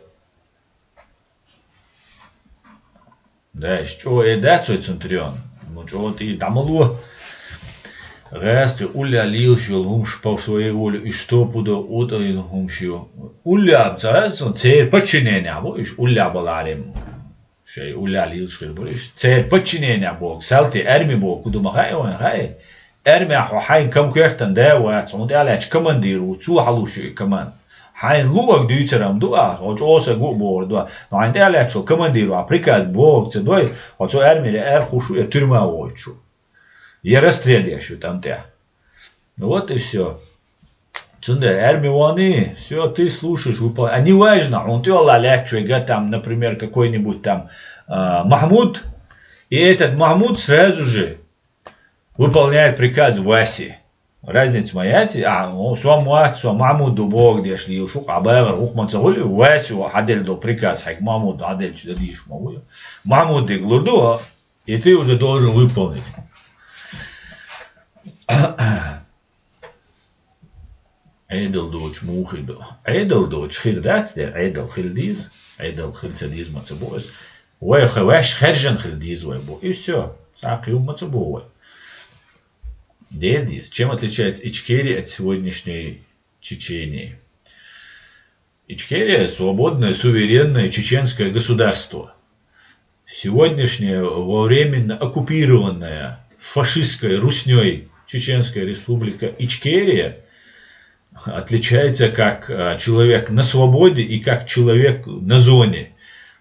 Да, иш чӀогӀа э дац вай цунна трион. Ну, чӀогӀа тӀе дӀа ма ло. ГӀаьскхи уллехь лелаш йолу хӀумаш по своей воле, уьш стопудо утӀа йина хӀумаш ю. Уллехь ца хьаьжцӀа, церан подчиненехь бу уьш, уллехь баларем. Шайн уллехь лелаш хир бу уьш. Церан подчиненехь боху, салти, арми боху, ду ма хаьа вайн, хаьа? Армехь хьо хьайн комкертан да а вац, хьуна тӀе а лаьтташ командир ву, цо хьалуш ю и команда. Хьайна луъург дуьйцур-м ду ахь, хьо чӀогӀа саг ву а бохур ду, но хьайна тӀе а лаьтташ волу командир ву, хьан приказ бохург ца дой, хьо цу армире аьрхуш ву я тюрьма войтуш ву, я расстрел еш ю тӀам тӀехь. Вот и всё. Цундела арми вахний, всё, ты слушаешь, выполняешь. А неважно, хьуна тӀе а лаьтташ вайга там, например, какой-нибудь там, а, Махмуд, и этот Махмуд сразу же выполняет приказ Васи. Разница ма яц, а, ну, со ма вац, со Махмуд ду бохург деш лелаш ву, къа багӀар ву-кх ма ца хуьлу, Васи хьан делла долу приказ хьайга Махмуд хьан делча дан дийш ма ву. Махмуд дика лур ду, а, и ты уже должен выполнить. Ӏедал доцуш муха хир ду? Ӏедал доцуш хир дац дера, Ӏедал хила деза, Ӏедал хила ца деза ма ца бу аса. Вай ха-, ваьш хаьржина хила деза вай бу. И всё, цхьа кхин хӀума ма ца бу вай. Дера деза, чем отличается Ичкерия от сегодняшней Чечении? Ичкерия — свободное, суверенное чеченское государство. Сегодняшняя, во временно оккупированная фашистской руснёй Чеченская Республика Ичкерия отличается как, а, человек на свободе и как человек на зоне.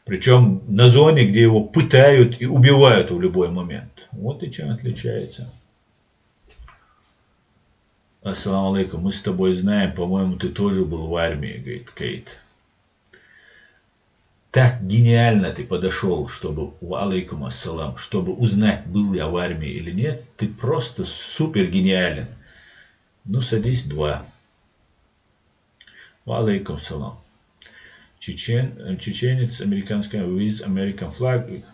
Причём на зоне, где его пытают и убивают в любой момент. Вот и чем отличается. Ассаламу алейкум. Мы с тобой знаем, по-моему, ты тоже был в армии, говорит Кейт. Так гениально ты подошёл, чтобы, ва алейкум ассалам, чтобы узнать, был я в армии или нет. Ты просто супер гениален. Ну, садись, два. Ва алейкум салам. Чечен, чеченец, американская, with American flag.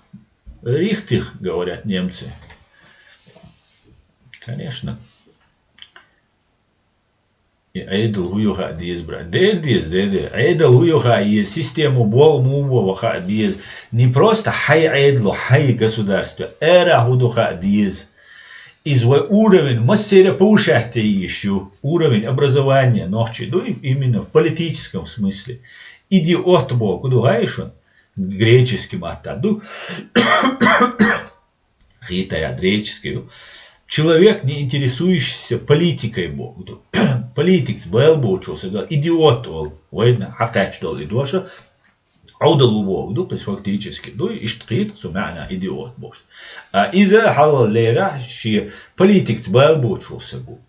Richtig, говорят немцы. Конечно. И Ӏедал хӀун ю хаа деза, брат? Дера деза, дера деза. Ӏедал хӀун ю хаа еза, систему боху муха боху хаа деза. Не просто хьайн Ӏедало, хьайн государство. Ара хӀун ду хаа деза. Иза вай уровень массеран повышать йиш ю. Уровень образования нохчий ду, именно в политическом смысле. Идиот боху ду хаа шуна? Греческий матта ду. Хийтарехь греческий ю. Человек, не интересующийся политикой, боху ду. Политикца бала боцуш волу сага идиот олу. Вайна хьакхаьчча долу и доша Ӏовдал ву боху ду, кхуьнца фактически ду, иштта кхета цу маьӀна идиот бохуш. А иза хьалхалера шен политикца бала боцуш волу сага ву.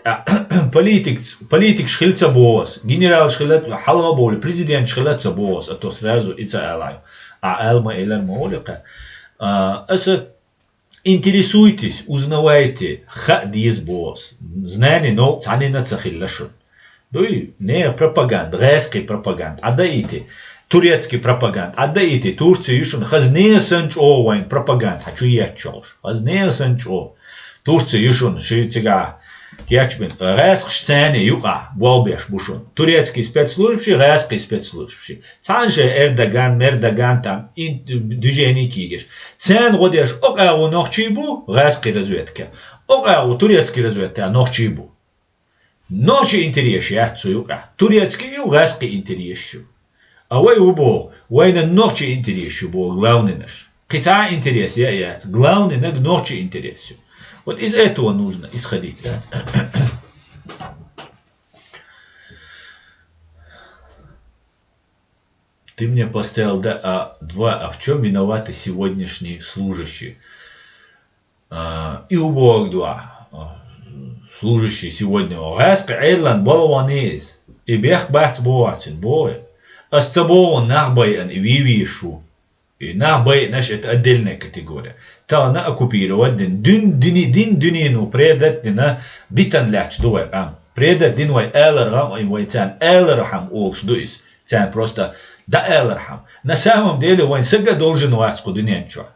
А, политикс-, политикаш хила ца боху ас, генералаш хила, хьалха а бовлий, президенташ хила ца боху ас, а то сразу и ца алахь. А ала ма элар ма олу кхаьа. А, аса интересуйтесь, узнавайте, хаа деза боху ас. Знание, но цхьанна а ца хилла шуна. Дуй, не, пропаганда, гӀаьскхи пропаганда, Ӏа даийти. Турецкий пропаганда, Ӏа даийти. Турция ю шуна, хазне а санна чӀогӀа вайн пропаганда, хьан чу етташ йолуш. Хазне а санна чӀогӀа. Турция ю шуна, ши цигахь кечбина. ГӀаьскхаш царна юкъахь болх беш бу шуна. Турецкий спецслужбаш, гӀаьскхий спецслужбаш. Цхьана шайн Эрдоган, Мердоган там, ин-, движение кийгаш. Царна гӀо деш, окъ агӀо нохчий бу, гӀаьскхий разведка. Окъ агӀо турецкий разведка нохчий бу. Нохчий интересаш яц цу юкъахь. Турецкий ю, гӀаьскхий интересаш ю. А вай хӀун боху? Вайна нохчий интересаш ю боху главнинаш. Кхин цхьа интерес я а яц. Главнинаг нохчий интерес ю. Вот из этого нужно исходить, да? Ты мне поставил, да, а два, а в чем виноваты сегодняшние служащие? А, и убог дуа, а, служащий сегодня. ГӀаьскхи Ӏедалан балгӀан иза. И бех бац боху цуьнан, боху. Ас ца боху нах байъан и вий вийш ву. И нах байъанаш это отдельная категория. Тахана оккупировать дина. Дин, дини, дин, дуьнено предать дина, битан лаьтташ ду вай къам. Предать дина вай алархьама, вай царна алархьама олуш ду иза. Царна просто дӀаалархьама. На самом деле вайн сага должен вац кху дуьнен чохь.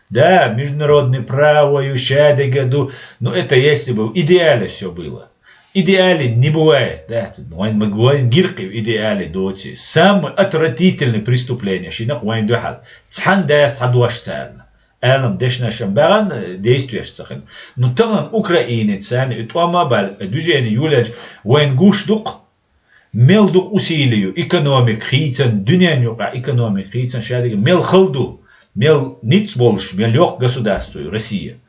Да, международное право ю, шадерг ду. Ну, это если бы в идеале всё было. Идеале не бывает, да, вайн ма-, вайн гиркъи в идеале доций. Самое отвратительное преступление, шинах вайн дуьхьал. Цхьана дас цхьа дош царна. Алам дешнашан багӀан, э, действиеш ца хилла. Ну, тахана Украинец, царна и тӀом а баьлла, э, движение юлелча, вайн гуш дукха, мел дукха усилие ю, экономика хийцан, дуьнен юкъа экономика хийцан, шадерг мел хала ду, мел ницкъ болуш, мел йоккха государство ю Россия.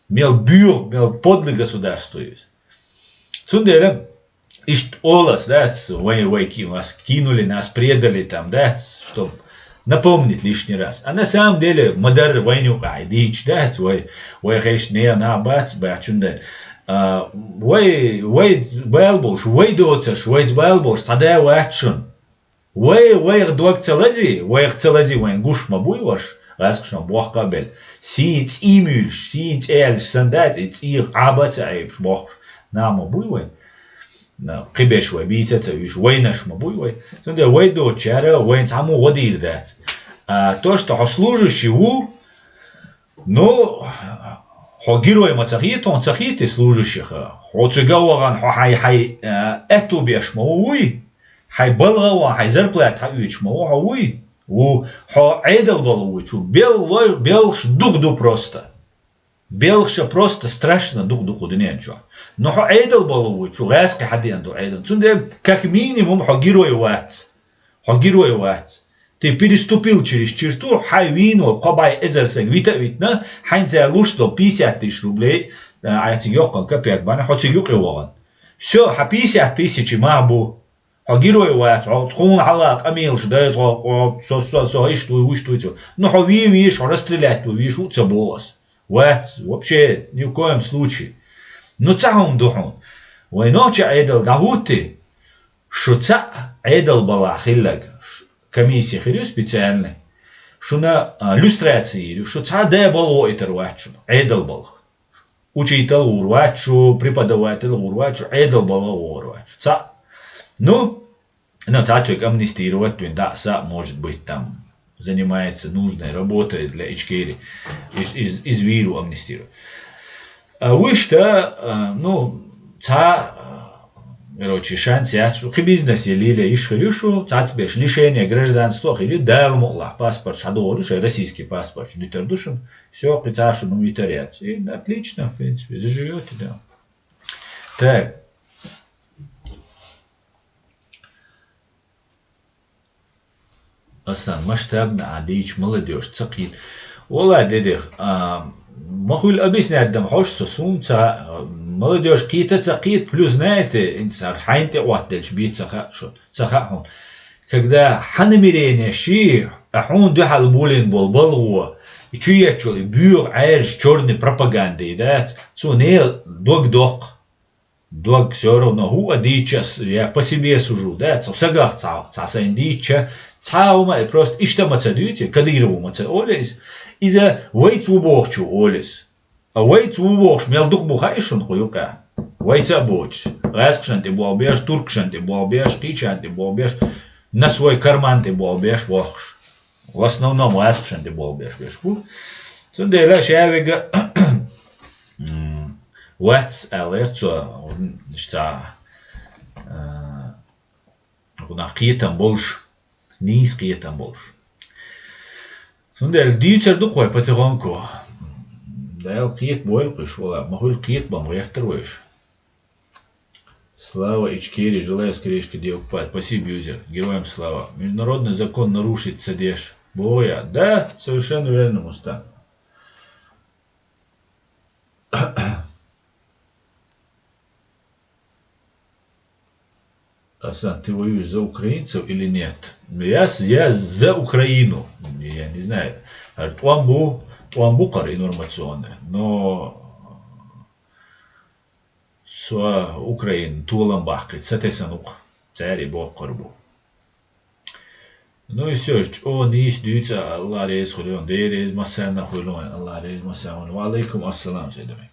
Мел боьха, мел подлый государство ю иза. Цундела иштта олас, да, ц-, вай, вай ки-, вас кинули, нас предали там, да, ц-, чтоб напомнить лишний раз. А на самом деле, ма-дарра вайн юкъахь дийча, да, ц-, вай, вай хешна нах бац, баьчун дан. А, вай, вай бала болуш, вай доцурш, вай бала болуш, цхьа да вац шуна. Вай, вайх дог ца лази, вайх ца лази, вайн гуш ма буй ваша, гӀаьскхашна бохка а белла. Сийна цӀий муьйлуш, сийна цӀе аьллаш санна дац, и цӀийх Ӏаба а ца Ӏебаш бохкуш, нах ма буй вай. На, кхиберш вай, бийца а ца уьйш, вайнаш ма буй вай. Цундела вай доцучара вайна цхьаммо гӀо дийр дац. А то, что хьо служащий ву, ну, хьо герой ма ца хета, хьуна ца хета и служащих. Хьо цуьнга а вахана, хьо хьай, хьай, а, аьтту беш ма ву вуй, хьай балгӀа а ван, хьай зарплата хьаоьцуш ма ву хьо вуй. Ву, хьо Ӏедал балгӀа вуй, чу бел лой, белхаш дукха ду просто. Белхаша просто страшно дукха ду кху дуьнен чохь. Но хьо Ӏедал балгӀа вуй, чу гӀаьскхи хьадеана ду Ӏедал. Цундела, как минимум, хьо герой вац. Хьо герой вац. Ты переступил через черту, хьайн вийна волу кхо бӀе эзар саг вита а витина, хьайна цара луш долу пятьдесят тысяч рублей, а, хьайн цига йоккхана капек бан, хьо цига юкъе вахана. Всё, хьан пятьдесят тысяч мах бу. Хьо герой вац, хьо тхуна хьалха къамелаш дай, тхо, хьо, со, со, со, иштта вуй, вуьшта вуй цо. Ну, хьо ве веш, хьо расстрелять ву веш ву ца боху ас. Вац, вообще, ни в коем случае. Ну, цхьа хӀума ду хьуна. Вай нохча Ӏедал дӀахӀутти, шу цхьаъ Ӏедал балахь хилларг, ш-, комиссия хир ю специальный. Шуна, а, люстрация йийр ю, шу цхьа да балгӀа итар вац шуна, Ӏедал балха. Учитель гӀур вац шу, преподаватель гӀур вац шу, Ӏедал балгӀа гӀур вац шу. Цхьаъ. Ну, ну, цхьаъ чуьнга амнистировать вина, да, са, может быть, там занимается нужной работой для Ичкерии. Из, из, из вийр ву амнистировать. А вуьшта, а, ну, цхьа, а, короче, шанс яц шу, кхин бизнес я леле йиш хир ю шу, цхьацца берш лишение гражданства хир ю, Дала мукъалахь, паспорт хьадогӀур ю, шайн российский паспорт дитар ду шуна. Всё, кхин цхьа шуна витар яц. И отлично, в принципе, заживёте, да. Так. Аслан, масштабно а дийча молодёжь ца кхийта. Вала, дедих, а, ма хуьлу объяснять дан хьожуш со, суна ца хаьа, молодёжь кхийта ца кхийта, плюс, знаете, инсар хьайна тӀе Ӏоттаделча бен ца хаьа шуна. Ца хаьа хьуна. Когда хьан намерение ши, а хьуна дуьхьал буллина болу балгӀо, и чу етташ йолу и боьха Ӏаьржа чёрный пропаганда дац, цо нехан дог доккху. дог всё равно, хӀуъа дийча ас, я по себе сужу, да, цхьа сагах цхьа, цхьа сайна дийча, цхьа хӀума а просто иштта ма ца дуьйцу, Кадырову ма ца олу иза. Иза вайца ву бохучу олу иза. А вайца ву бохуш мел дукха бу хаьий шуна кху юкъа? Вайца а боцуш, гӀаьскхашна тӀе болх беш, туркашна тӀе болх беш, кхечарна тӀе болх беш, на свой карман тӀе болх беш бохуш. В основном гӀаьскхашна тӀе болх беш, беш бу. Цундела ша вега, м, вац, аьлла, цо, м, ца, а, Нах кхетам болуш, нийса кхетам болуш. Цундела дийцар ду-кх вай потихоньку. Дала кхета бойла кхуьш вала, ма хуьлу кхета бан гӀертар вайша. Слава Ичкерии, желаю скорейшего деоккупации. Спасибо, юзер. Героям слава. Международный закон нарушить ца деш. Боя. Да, совершенно верно, Мустан. Асан, ты воюешь за украинцев или нет? Ну, я, с- я за Украину. Я не знаю. А тӀом бу, тӀом бу кхара информационный. Но со Украина толам баккхийта, сатесна ву-кх. Цаьрий боккхур бу. Ну и всё, чӀогӀа нийса дуьйцу, Алла реза хуьлда, Дела реза массарна хуьлда, Алла реза массарна хуьлда. Ва алейкум ассалам, Сайдамик.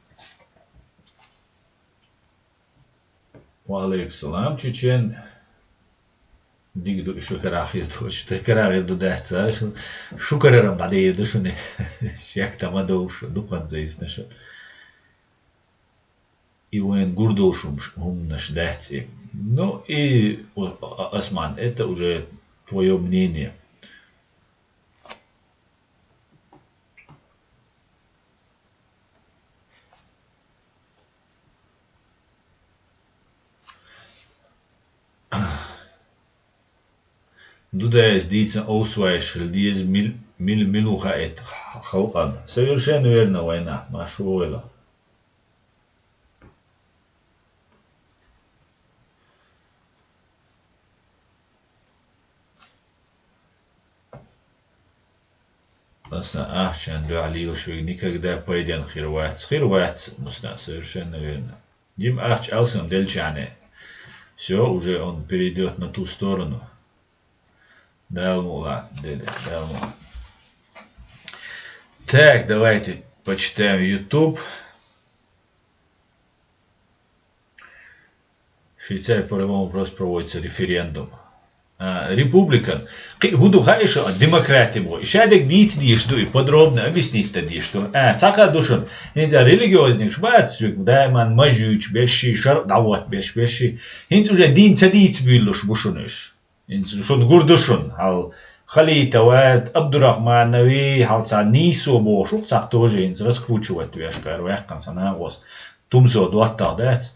Ва алейкум салам, Чечен. Дика ду, шу карахир ду, шу карахир ду дац, а? Шу, шу карарам дӀадийр ду шуна. Шек тама довш, дукханца йисна шу. И вайн гур долуш хӀумаш, хӀуманаш дац и. Ну, и, у- а- Осман, это уже твоё мнение. Дудаевс дийцина овсаваеш хила деза мил, мил, мила ву хаийта халкъана. Совершенно верно, вайна, ма шу войла. Аса ахчан дуьхьа лелаш вега никогда пайден хир вац. Хир вац, Мустан, совершенно верно. Дима ахча алсам делчане. Всё, уже он перейдёт на ту сторону. Дала мукъ лахь, деде, Дала мукъ лахь. Так, давайте почитаем YouTube. Швейцария по-любому просто проводится референдум. А, републикан. Кхин хӀун ду хаьий шу, демократи боху. И шадерг дийца дезаш ду, и подробно объяснить дан дезаш ду. А, цхьа хӀума ду шуна. ХӀинца религиозникаш бац, даиман мажуьйтуш берши, шарӀ дӀахӀоттабеш берши. ХӀинца уже дин ца дийца буьйлалуш бу шуна уьш. ХӀинца шуна гур ду шуна, хьал Халитова, Абдурахманови, хьал цхьа нийсо бохуш, цхьа тоже хӀинца раскручивать веш кхара ваьккхина цхьа накъост. Тумсо доттагӀа дац.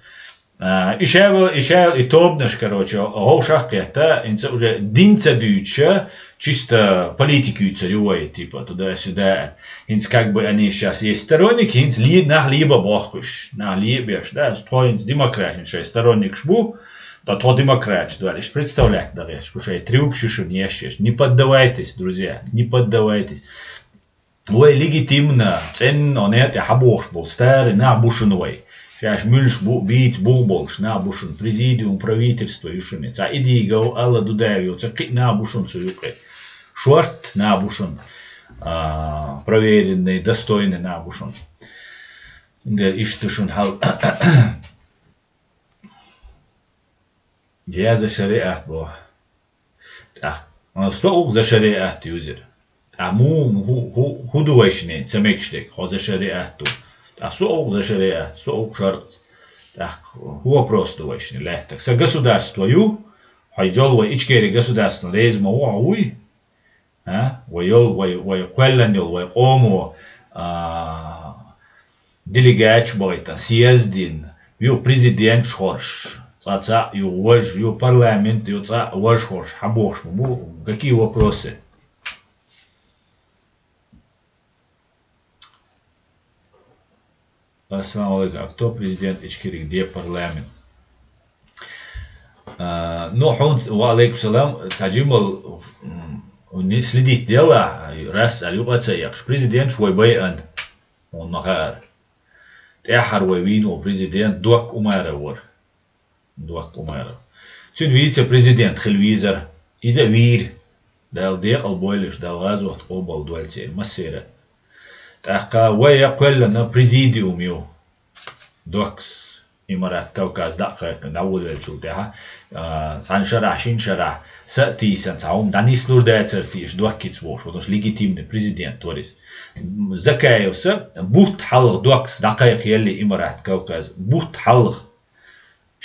А, и ша, и ша, и тобанаш, короче, хӀовшах кхетта, хӀинца уже дин ца дуьйцуша, чисто политика юьйцур ю вай, типа, туда-сюда. ХӀинца как бы они сейчас есть сторонники, хӀинца ле-, нах леба бохкуш, нах лебеш, да, тхо хӀинца демократин шайн сторонникаш бу, ткъа тхо демократаш ду аьлла, иштта представлять дан гӀерташ бу шайн трюкаш ю шуна еш еш. Не поддавайтесь, друзья, не поддавайтесь. Вай легитимно, цӀена некъа тӀе хьабохуш болу старый нах бу шуна вай. Шаьш муьлш бу, бийца бух болуш нах бу шуна. Президиум, правительство ю шуна. Цхьа Идигов, Алла Дудаев йоцу кхин нах бу шуна цу юкъе. Шорта нах бу шуна. А, проверенный, достойный нах бу шуна. Цундела иштта ду шуна хьал. Я за шариат боху. ТӀаккха, а, со угу за шариат юзира. ТӀаккха му, хӀу, хӀу, хӀу ду вайшинен ца мегаш дерг, хьо за шариат ду. ТӀаккха со угу за шариат, со угу шарӀаца. ТӀаккха хӀу вопрос ду вайшинен лаьттаг. Сан государство ю, хьо йол вай Ичкери государство реза ма ву хьо вуй? А? Вай йол, вай, вай кхоьллан йол, вай къомо, а, делегаташ байтан, съездин, ю президенташ хорш, цкъа цхьаъ ю вож, ю парламент, ю цкъа вож хорш, хьабохуш ма бу, какие вопросы? Ассаламу алейкум. А кто президент Ичкерии, где парламент? А, ну, хьун, ва алейкум салам, таджимал, м, не следить дела, раз али юкъа ца якъаш. Президент швой бай ан, он махар. ТӀехьар вай вийну президент Док Умара вар. Док Умаров. Цуьнан вице-президент хила везара. Иза а вийра. Дала декъал бойла уьш, Дала гӀазот къобал дойла церан массеран. ТӀаккха вай кхоьллина президиум ю. Докс, Имарат Кавказ дӀа а кхайкхина, дӀаволавеллачул тӀаьхьа, а, цхьана шарахь, шина шарахь, са а тийсина, цхьа хӀума дӀанислур дацара теша Доккица бохуш, потому что легитимный президент вара иза. Закаевс бутт хьалха Докс дӀакхайкхаелла Имарат Кавказ, бутт хьалха.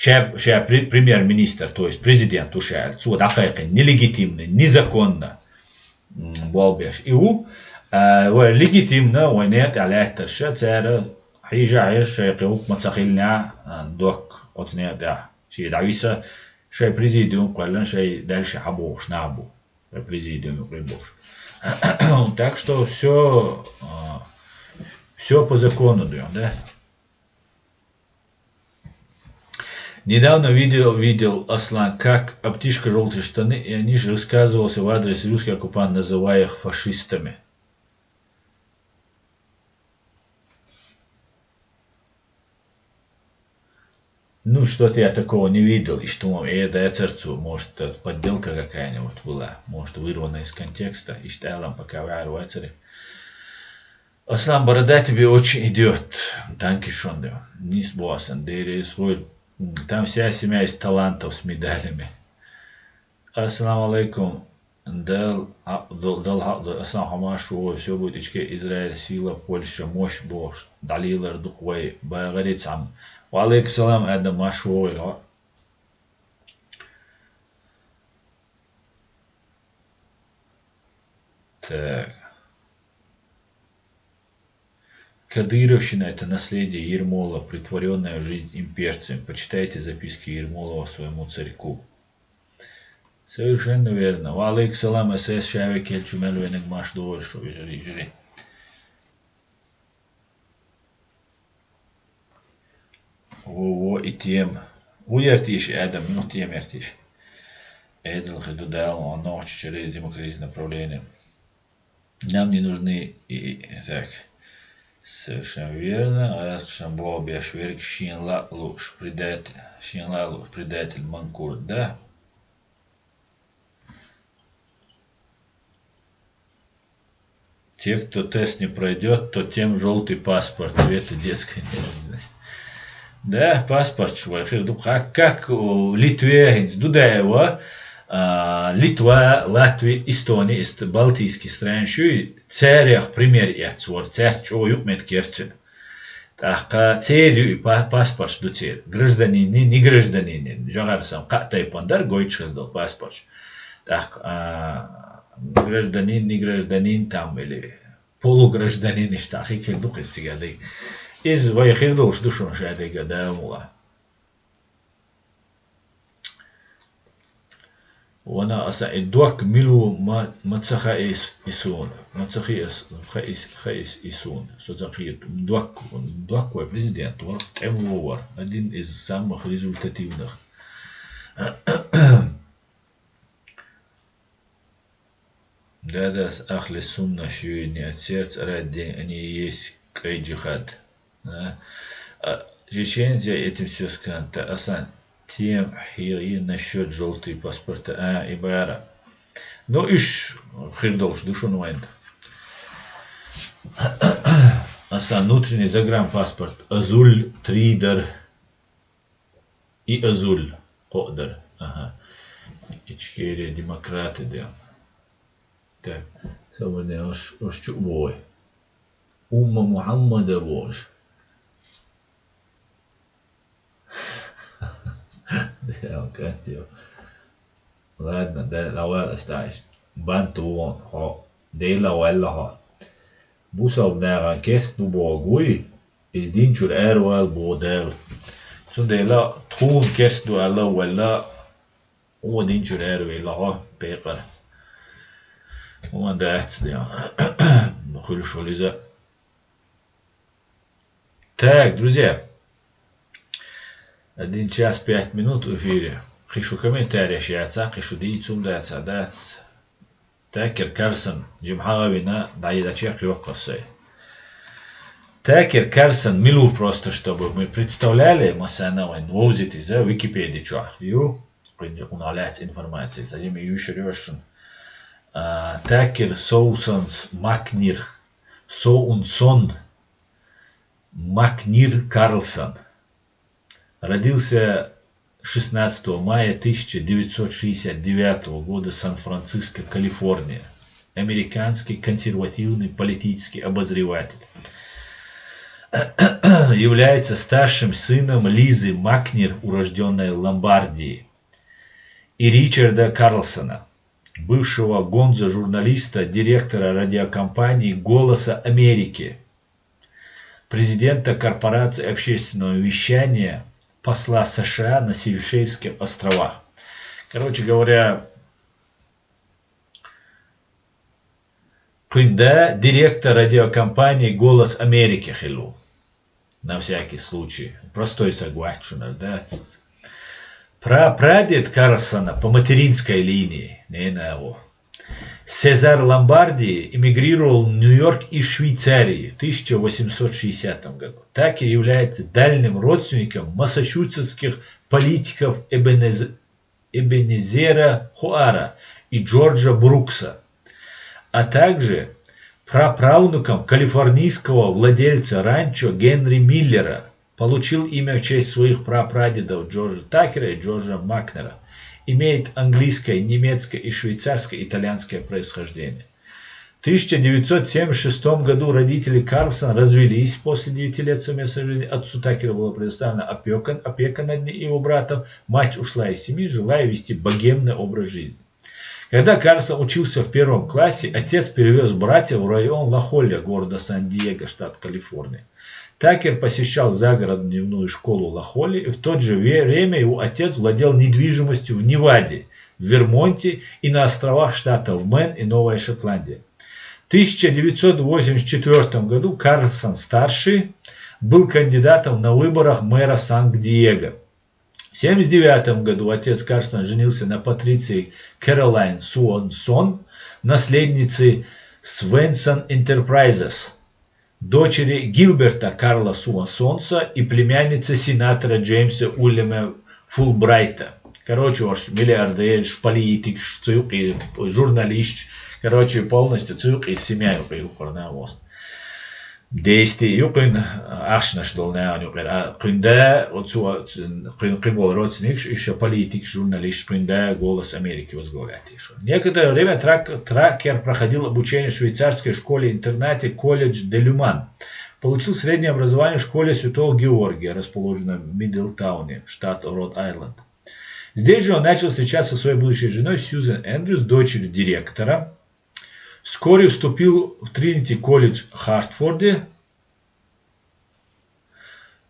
Ша, ша пре-, премьер-министр, то есть президент ву ша аьлла, цо дӀакхайкхина, нелегитимно, незаконно, м, болх беш и ву. А, вай легитимно, вай некъа тӀехь лаьтташ, цара хьежа а хьежа, шайн кхин гӀуллакх ма ца хиллинехь, а, Док оцу некъа тӀехь шен дӀависа, шайн президиум кхоьллина, шайн дальше хьабохуш нах бу. Шайн президиум юкъе бохуш. Так что всё, а, всё по закону ду, да? Недавно видео видел, Аслан, как обтишка желтые штаны, и они же высказывался в адрес русских оккупантов, называя их фашистами. Ну, что-то я такого не видел, и что вам, э, да, царцу, может, это подделка какая-нибудь была, может, вырвана из контекста, и что я вам пока варвацари. Аслан, борода тебе очень идёт. Танки шонда. Нис босан, дерес хуй. Там вся семья из талантов с медалями. Ассаламу алейкум. Дал, а, дал, дал, а, дал, Аслан, хьо марш вогӀу, всё будет, ичке Израиль, сила, Польша, мощь бохуш, дӀалелар дукха вай, багӀари цхьамма. Ва алейкум салам, Адам, марш вогӀийла. Так. Кадыровщина — это наследие Ермола, притворённое в жизнь имперцами. Почитайте записки Ермолова своему царьку. Совершенно верно. Ва алейкум салам, С С Шавик, Эльчу Мельвенег, марш догӀийла шу, жри, жри. Во, во, и тема. Ву яьртийша, Адам, муьлха тема яьртийша? Эдал хи ду Дала, он нохчи через демократическое направление. Нам не нужны и, и, так. Совершенно верно. Аз шан боху беш верг шен лаъ лууш предатель, шен лаъ лууш предатель манкурт, да? Те, кто тест не пройдёт, то тем жёлтый паспорт, цвета детской неожиданности. Да, паспорт швай хир ду. Как, как у Литве хинц Дудаева, а, Литва, Латви, Эстони, ист-, Балтийский стран шуй, царех пример эцвор, цаьрца чӀо юкъ мет керцин. ТӀаккха церан ю и па-, паспорташ ду церан. Гражданинни, негражданинни. Жагар сан кхаъ тайпан дар, гойтуш хила дала паспорташ. ТӀаккха, а, гражданин, негражданин там или полугражданин иштта хи хир ду кхин цига дайга. Иза вай хир долуш ду шуна ша дайга, да, мула. Вана аса и док милу ма, ма ца хаис и суна. Ма ца хиас, хаис, хаис и суна. Со ца хиет. Док, док вай президент вар, тӀем вовар. Один из самых результативных. Да-да, с-, ахли сунна шуьйни от сердца ради, они и есть кай джихад. А? А, чеченцы этим всё сканта, асан тем хири насчёт жёлтый паспорта, а, ибара. Ну, иш хир долуш ду шуна вайн. Асан внутренний загранпаспорт, Азуль три дар. И Азуль кхоъ дара. Аха. Ичкерия демократы дел. Так. Собарне ош, ош чу бой. Умма Мухаммада бош. Дел кантио. Ладно, да, лавал астаиш. Бан тувон, хо. Дейла валла хо. Бусалба наган кест бу богуй. Иза дин чуьра аравала боху Дала. Цундела тхуна кест ду аьлла а валла, хӀун дин чуьра аравелла хьо, пекъар. ХӀун дац де. Хуьлуш ву иза. Так, друзья. Один час пять минут в эфире. Кхин шу комментареш яца, кхин шу дийцум даца, дац. Такер Карсон, жимхьа а вина, дӀайда чекх йоккхур сай. Такер Карлсон, милур, просто чтобы мы представляли, массанахьа вайн вовзийта из Википеди чу. Ю, кхуьнан лаьцна информация, за ними ю шерёшин. А, Такер Соусонс Макнир. Соунсон Макнир Карлсон. Родился шестнадцатого мая тысяча девятьсот шестьдесят девятого года, Сан-Франциско, Калифорния. Американский консервативный политический обозреватель. Является старшим сыном Лизы Макнир, урожденной Ломбардии, и Ричарда Карлсона, бывшего гонзо-журналиста, директора радиокомпании «Голоса Америки», президента корпорации общественного вещания, посла С Ш А на Сейшельских островах. Короче говоря, кхуьнан да директор радиокомпании «Голос Америки» хилла. На всякий случай. Простой саг вац шуна, да? Пра-, прадед Карлсона по материнской линии, не на его. Сезар Ломбарди эмигрировал в Нью-Йорк из Швейцарии в тысяча восемьсот шестидесятом году. Такер является дальним родственником массачусетских политиков Эбенез-, Эбенезера Хуара и Джорджа Брукса, а также праправнуком калифорнийского владельца ранчо Генри Миллера. Получил имя в честь своих прапрадедов Джорджа Такера и Джорджа Макнера. Имеет английское, немецкое и швейцарское, итальянское происхождение. В тысяча девятьсот семьдесят шестом году родители Карлсон развелись. После девяти лет совместной жизни отцу Такера была предоставлена опека, опека над ним и его братом. Мать ушла из семьи, желая вести богемный образ жизни. Когда Карлсон учился в первом классе, отец перевез братьев в район Ла-Холля города Сан-Диего, штат Калифорния. Такер посещал загородную дневную школу Ла-Холли, и в то же ве-, время его отец владел недвижимостью в Неваде, в Вермонте и на островах штатов Мэн и Новая Шотландия. В тысяча девятьсот восемьдесят четвёртом году Карлсон-старший был кандидатом на выборах мэра Сан-Диего. В семьдесят девятом году отец Карлсона женился на Патриции Кэролайн Суонсон, наследнице Свенсон Enterprises, дочери Гилберта Карла Суонсонса и племяннице сенатора Джеймса Уильяма Фулбрайта. Короче, уж миллиардераш, политикаш, цу юкъе журналисташ. Короче, полностью цу юкъе семья юкъе юкъарна вост. Действие юкъин ахчанаш долу наьӀан юкъера. А кхуьнан да, оцу, кхуьнан кхиболу родственникаш, уьш политик, журналист, кхуьнан да «Голос Америки» возглавлять еш. Некоторое время Трак-, Такер проходил обучение в швейцарской школе-интернате колледж де Люман. Получил среднее образование в школе Святого Георгия, расположенной в Мидлтауне, штат Род-Айленд. Здесь же он начал встречаться со своей будущей женой Сьюзен Эндрюс, дочерью директора. Вскоре вступил в Тринити-колледж в Хартфорде,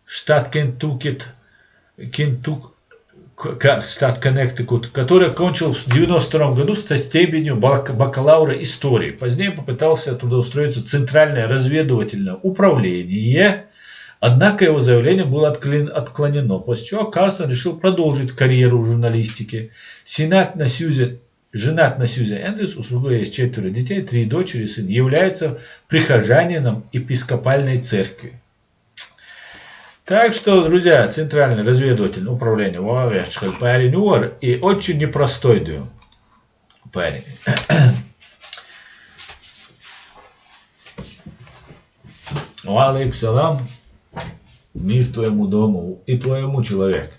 штат Кентуккит, Кентук-, к-, ка-, штат Коннектикут, который окончил в девяносто втором году со степенью бак-, бакалавра истории. Позднее попытался трудоустроиться в Центральное разведывательное управление, однако его заявление было отклон-, отклонено, после чего Карлсон решил продолжить карьеру в журналистике. Сенат на Сьюзен Женат на Сьюзен Эндрюс, у супруга есть четверо детей, три дочери и сын, является прихожанином епископальной церкви. Так что, друзья, Центральное разведывательное управление вовешкал парень ур и очень непростой дю парень. Ва алейкум салам. Мир твоему дому и твоему человеку.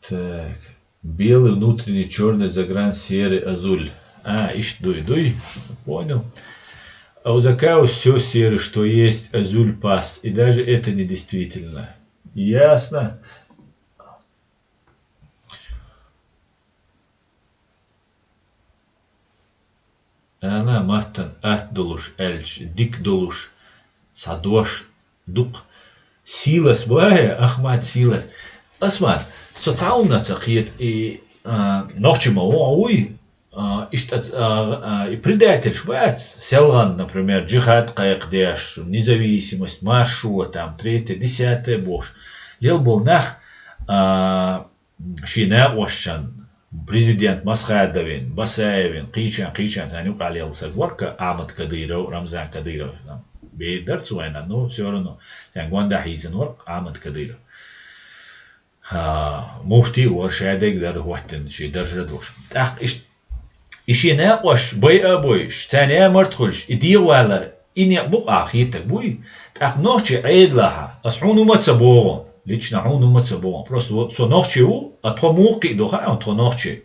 Так. Белый внутренний, чёрный загран, серый азуль. А, ишт дуй, дуй. Понял. А у Закаева всё серый, что есть, азуль пас. И даже это недействительно. Ясно. Ана маттан атта долуш аьлча, дика долуш, цхьа дош дукха. Силас бу ахьа, Ахмат Силас. Осман, со цхьа хӀума ца кхета, и, а, нохчи ма ву, а, вуй, а, иштта, а, а, и предательш бац, селхана, например, джихад кхайкхадеш, независимость, маршо, там, третье, десятое бохуш. Лелаболу нах, а, шен накъосташна Президент Масхадовин, Басаевин, кхычан, кхычан царна юкъахь лелла саг вара-кх Ахьмад Кадыров, Рамзан Кадыров. Бер дара цу вайна, ну, всё равно, царна гондахь хьийзина вара-кх Ахьмад Кадыров. А, муфти а вара, шадерг дара хӀоттина, шен даржа а долуш. ТӀаккха иштта, и шен накъост байа а бойуш, царна ямарта хуьлуш, и дегӀавалар, и некъ бу-кх ахь хетарг буй? ТӀаккха нохчийн Ӏедалехь, ас хьуна хӀумма а ца боху, лично хьуна хӀумма а ца боху. Просто вот со нохчи ву, а тхо муха кхиъ ду хаьа хьуна, тхо нохчий.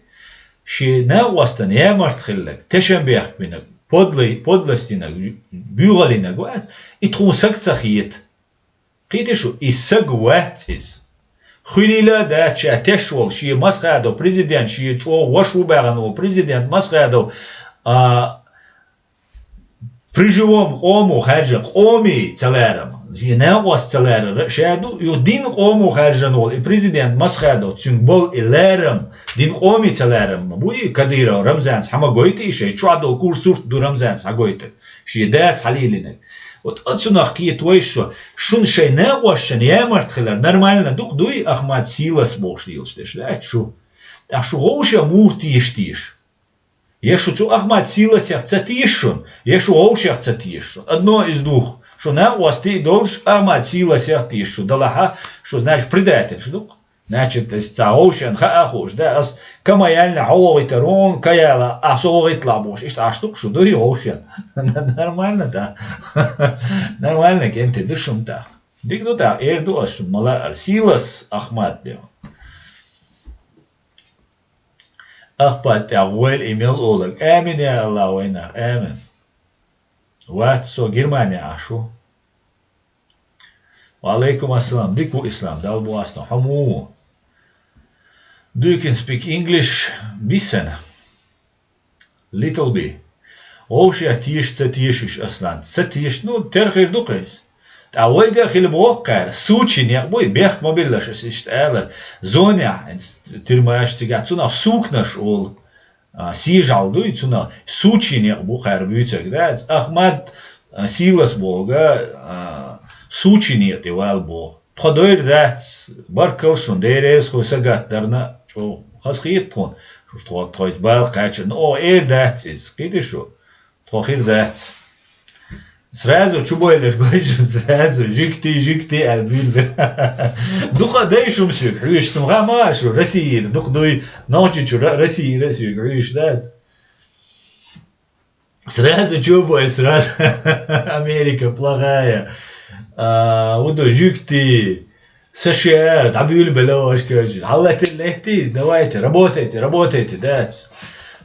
Шен накъостан ямарта хилларг, тешнабехк бинарг, подлый-, подлость динарг, буьйгӀаллинарг вац, и тхуна саг ца хета. Кхетий шу, и саг вац иза. Хуьлийла а дац ша теш волу, шен Масхадов президент, шен чӀогӀа ваша ву баьхна волу президент Масхадов, а, при живом къомо хаьржина, къоме ца ларам, шен накъост ца ларар а ша ду, ю дин къомо хаьржина волу и президент Масхадов, цуьнга болу и ларам, дин къоме ца ларам ма буй, Кадыров Рамзанца хьан ма гойту и шайн, чохь долу кура сурт ду Рамзанца хьан гойту. Шен дас хьалийлинарг. Вот оцунах кхета вайша со, шуна шайн накъосташна ямарта хилар нормально ду-кх дуй, Ахмат Силас бохуш лелаш дерш дац шу. ТӀаккха шу вовшех муха теша теша? Я шу цу Ахмат Силасех ца теша шуна, я шу вовшех ца теша шуна. Одно из двух. Шу накъостий а долуш, Ахмат Силасех теша шу далахьа, шу, значит, предательш ду-кх. Значит, аса цхьа вовшен хаа а хууш, да, ас Кама ялна хьо вогӀийтар ву, Ка яла, ахь со вогӀийталахь бохуш, иштта Ӏаш ду-кх шу, дуй вовшен? Нормально, да? Нормально, кӀентий ду шуна тӀаккха. Дика ду тӀаккха, эр ду ас шуна, ма лаара, Силас Ахмат де. Ахмат тӀехь войла и мел олаг. Амин, я Аллах, вайнах, амин. Вац, со Германехь Ӏаш ву. Ва алейкум ассалам. Дика ву, Ислам, Далла бу астон. Хьо муха ву? Do you can speak English? Биссана. Little bit. Вовшех теша, ца тешаш, Аслан. Ца теша, ну, тера хир ду-кх иза. Ткъа вайга а хила боху кхара, сучий некъ буй, бехк ма биллаш аса иштта алар. Зонехь, тюрьмаш цигахь, цунах сукнаш олу. А, сижал дуй, цунах сучий некъ бу кхара буьйцург, да? Ахмат, а, Силас боху, а, сучий некъа тӀе вала боху. Тхо дойр дац, баркалла шуна, Дела реза хуьлда сагатдарна, чӀогӀа хазахета тхуна, шу тхо, тхоьца бала кхачарна, оха эр дац иза, кхетий шу? Тхо хир дац. Сразу чу бойлаш гой шу, сразу, жуьгтий, жуьгтий, аьлла буьйлабелла. Дукха дай шу-м соьга хьоьжуш, цунах ма шу, Российра дукха дуй, Нохчийчуьра, Российра соьга хьоьжуш дац. Сразу чу бой, сразу. Америка плохая. А, вот жуьгтий, США, дӀабуьйлабелла ваша кхача. Хьаллатир леттий, давайте, работайте, работайте, дац.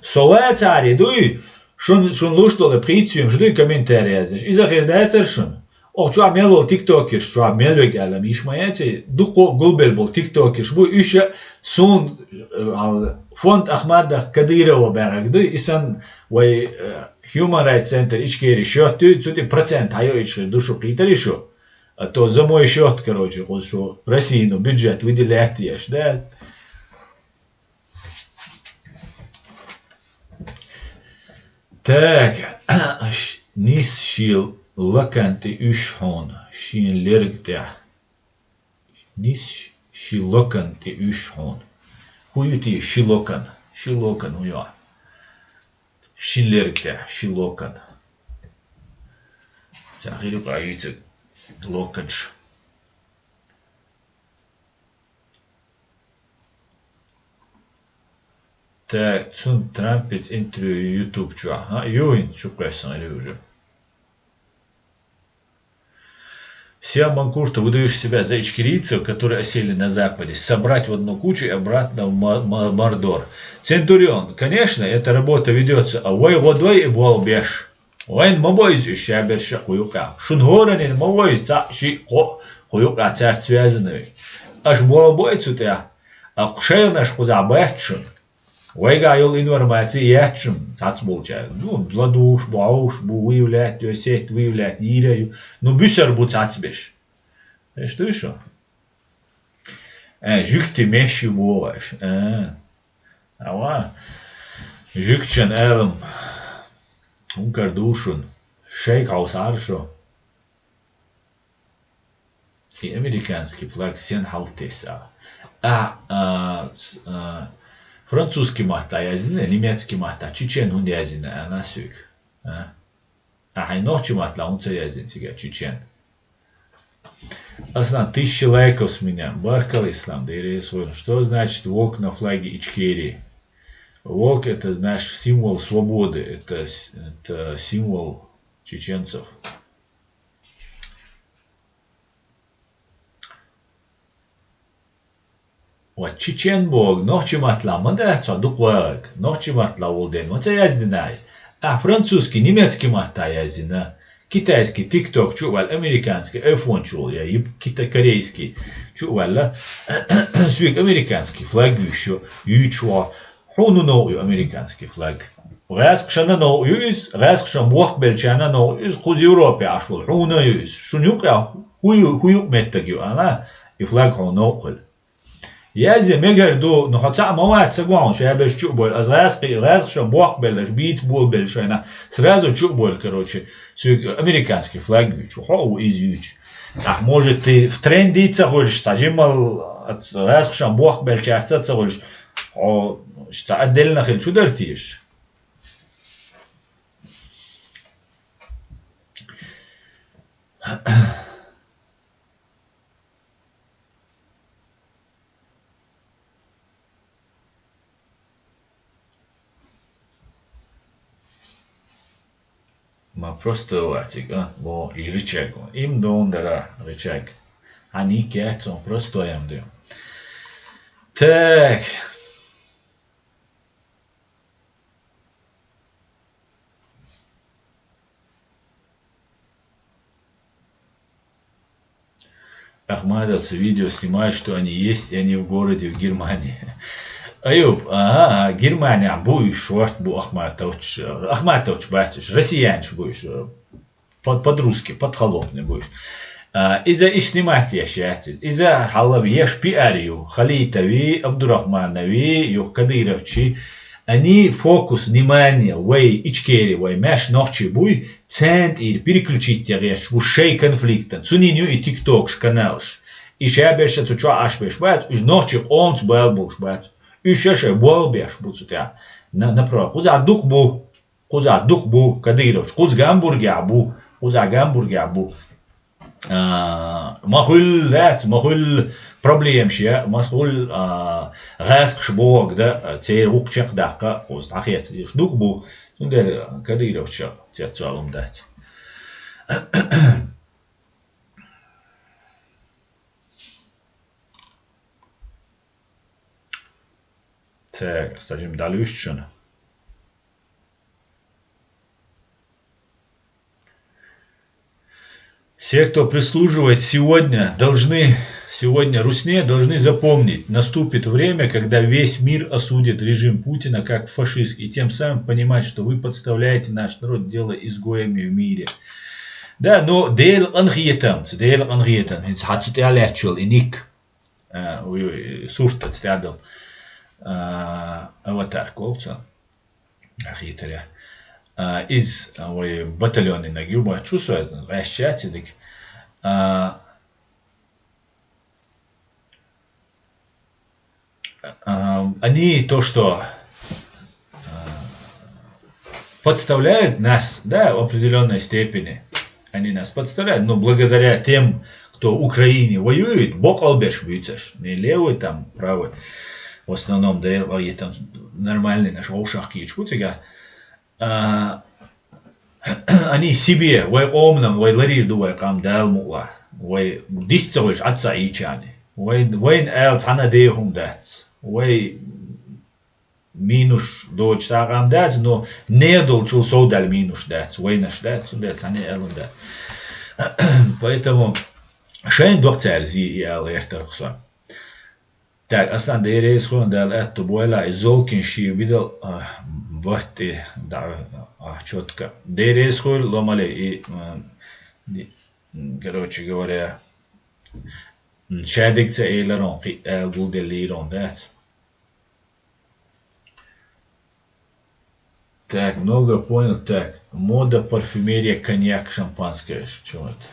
Со вацаре дуй, шун, шун луш долу пхийца юьмаш дуй комментарий яздеш. Иза хир дацара шуна? Оха чохь мел волу тиктокерш, чохь мел вега аьлла, ма йиш ма яций, дуккха а гулбелла болу тиктокерш бу, уьш а суна, э, фонд Ахмадах Кадырова баьхьарг дуй, и санна вай, э, Human Rights Center Ичкери счёт дуй, цу тӀе процент хьайоуьйтуш хир ду шу, кхийтарий шу? А то за мой счёт, короче, кхуза шу Российно бюджет выделять еш, да? Так, ш-, нис шен лакан тӀе уьш хьуна, шен лерг тӀехь. Нис ш-, ши локан тӀе уьш хьуна. ХӀун ю те ши локан? Ши локан хӀун ю? Шин лерг тӀехь ши локан. Цхьа хир ю-кх юьйцург локанаш. Так, цунна Трампец интервью ю YouTube чохь. ХӀаъ, ю хӀинца чу кхоьссина хир ю уже. Сиам Манкуртов, выдающий себя за ичкерийцев, которые осели на Западе, собрать в одну кучу и обратно в Ма-, Ма-, Мордор. Центурион, конечно, эта работа ведётся, а вай гӀо дой и болх беш. Вайна ма бо иза уьш шаберш а кху юкъахь. Шуна хӀораннина ма во иза цхьаъ, шиъ, кхоъ кху юкъахь цаьрца связанный. Аша болх бой цу тӀехь, а кху шайнаш кхузахь бац шуна. Вайгахь йолу информаци яц шуна цхьацболчаьрга. Ну, ладугӀуш бу, хьовш бу, выявлять йо, сеть выявлять йийр а ю. Ну, буьсар бу цхьацбеш. Эш дуй шу? Э, жуьгти меш ю боху аша. Э. Ава. Жуьгтичан алам. ХӀункар ду шуна. Шайга хьовсахьара шу. И американский флаг сен хьалатесса? А, а, с-, а, Французский маттахь яздина, немецкий маттахь чечен хӀунда яздина, аьлла соьга. А? А хьайн нохчий маттахь хӀунда ца яздина цигахь чечен? Аслан, тысяча лайков с меня. Баркалла, Ислам, Дерес войн. Что значит волк на флаге Ичкерии? Волк — это наш символ свободы, это, с- это символ чеченцев. Ва чечен боху нохчий маттахь ма дац хьо дукха вагӀарг. Нохчий маттахь волу дела ма ца яздина иза. Ахь французский, немецкий маттахь яздина. Китайский TikTok чу а ваьлла, американский iPhone чу а ваьлла, я ю- кита- корейский чу а ваьлла. Соьга американский флаг юьйш ю, юьйцуш ву. Хьуна новкъа ю американский флаг. ГӀаьскхашна новкъа ю иза, гӀаьскхашна бохбеллачарна новкъа ю иза, кхуза Европе Ӏаш волу. Хьуна ю иза. Шуна юкъахь хӀу ю, хӀу юкъа меттиг ю, ана, и флаг хьуна новкъа хуьлу. Язъе мегар ду, но хьо цхьаъ ма вац, ца гонаш, я берш чу а бойла. Ас гӀаьскхи-, гӀаьскхашна бохбелларш, бийца болабелла шайна, сразу чу а бойла, короче, соьга американский флаг юьйцу. Хьо а ву иза юьйцу. Ахь, может, и в тренде ца хуьлуш, цхьа жимма ац гӀаьскхашна бохбеллачаьрца ца хуьлуш, хьо цхьа отдельно хила чу дара теша? Ма просто вацик, а? Бо и рычаг. Им дон дара рычаг. А ник яц он, просто ям дем. Так. Ахматовцы видео снимают, что они есть, и они в городе, в Германии. Аюб, ага, ага, Германия бу уьш, шорт бу Ахматовч, Ахматовч бац уьш, россиянаш бу уьш, под, под русский, под холопный бу уьш. А, иза и снимать еш яц иза. Иза хьалла еш пиар ю, Халитови, Абдурахманови, юха Кадыровчи. Они фокус внимания вай Ичкери, вай маьш нохчий буй, центр переключить я гӀерташ бу шай конфликтан. Цунин ю и тиктокаш, каналаш. И шаберша цу чохь Ӏаш беш бац, уьш нохчий къомца бала болуш бац. Уьш ша шай болх беш бу цу тӀехь. На, направо. Кхузахь дукха бу. Кхузахь дукха бу, Кадыровч. Кхуза Гамбургехь бу. Кхузахь Гамбургехь бу. А, ма хуьллу лаьцна, ма хуьллу проблемаш я, ма хуьллу, а, гӀаьскхаш бохург дан, а, церан вукху чекхдаккха, кхуза дӀахецна деш дукха бу, цундела Кадыровча цецвала хӀума дац. Так, садим дальше шуна. Все, кто прислуживает сегодня, должны, сегодня русне, должны запомнить, наступит время, когда весь мир осудит режим Путина как фашистский, и тем самым понимать, что вы подставляете наш народ, делая изгоями в мире. Да, но Дела къинхетамца, Дела къинхетамца, хӀинца хьан цу тӀехь лаьтташ йолу и ник, а, уй, уй, сурт ца тӀехь долу, а, аватарка олу цо. Ахитарехь. А, иза, а, вай батальоннаг ю, бац, чу со гӀаьшча яц и дика. А, а, они то, что, а, подставляют нас, да, в определённой степени. Они нас подставляют, но благодаря тем, кто в Украине воюет, боккъал берш буьйцуш. Не левый там, правый. В основном, да, и там нормальный наш вовшах кийчу цигахь. А, они себе, вай къоманна, вай ларийр ду вай къам Дала мукъалахь. Вай дис ца хуьлуш, Ӏад ца Ӏийча ани. Вайн, вайна ала цхьана а дехьа хӀума дац. Вай минуш доцуш цхьа а къам дац, но нехан долчул совдаьлла минуш дац, вайнаш дац, цундела цхьана а аьлла дац. Поэтому шайна доккха цара зе и ала гӀертарх со. Так, Аслан, Дела реза хуьлда, Дала аьтто бойла, и Золкин ши бидал, а, барт и дӀа, а, чотка. Дела реза хуьлда, ломале, и, а, и, короче говоря, м, шадерг ца эларон, кхин а гулделлийрон дац. Так, много понял. Так, мода, парфюмерия, коньяк, шампанское. Чё это?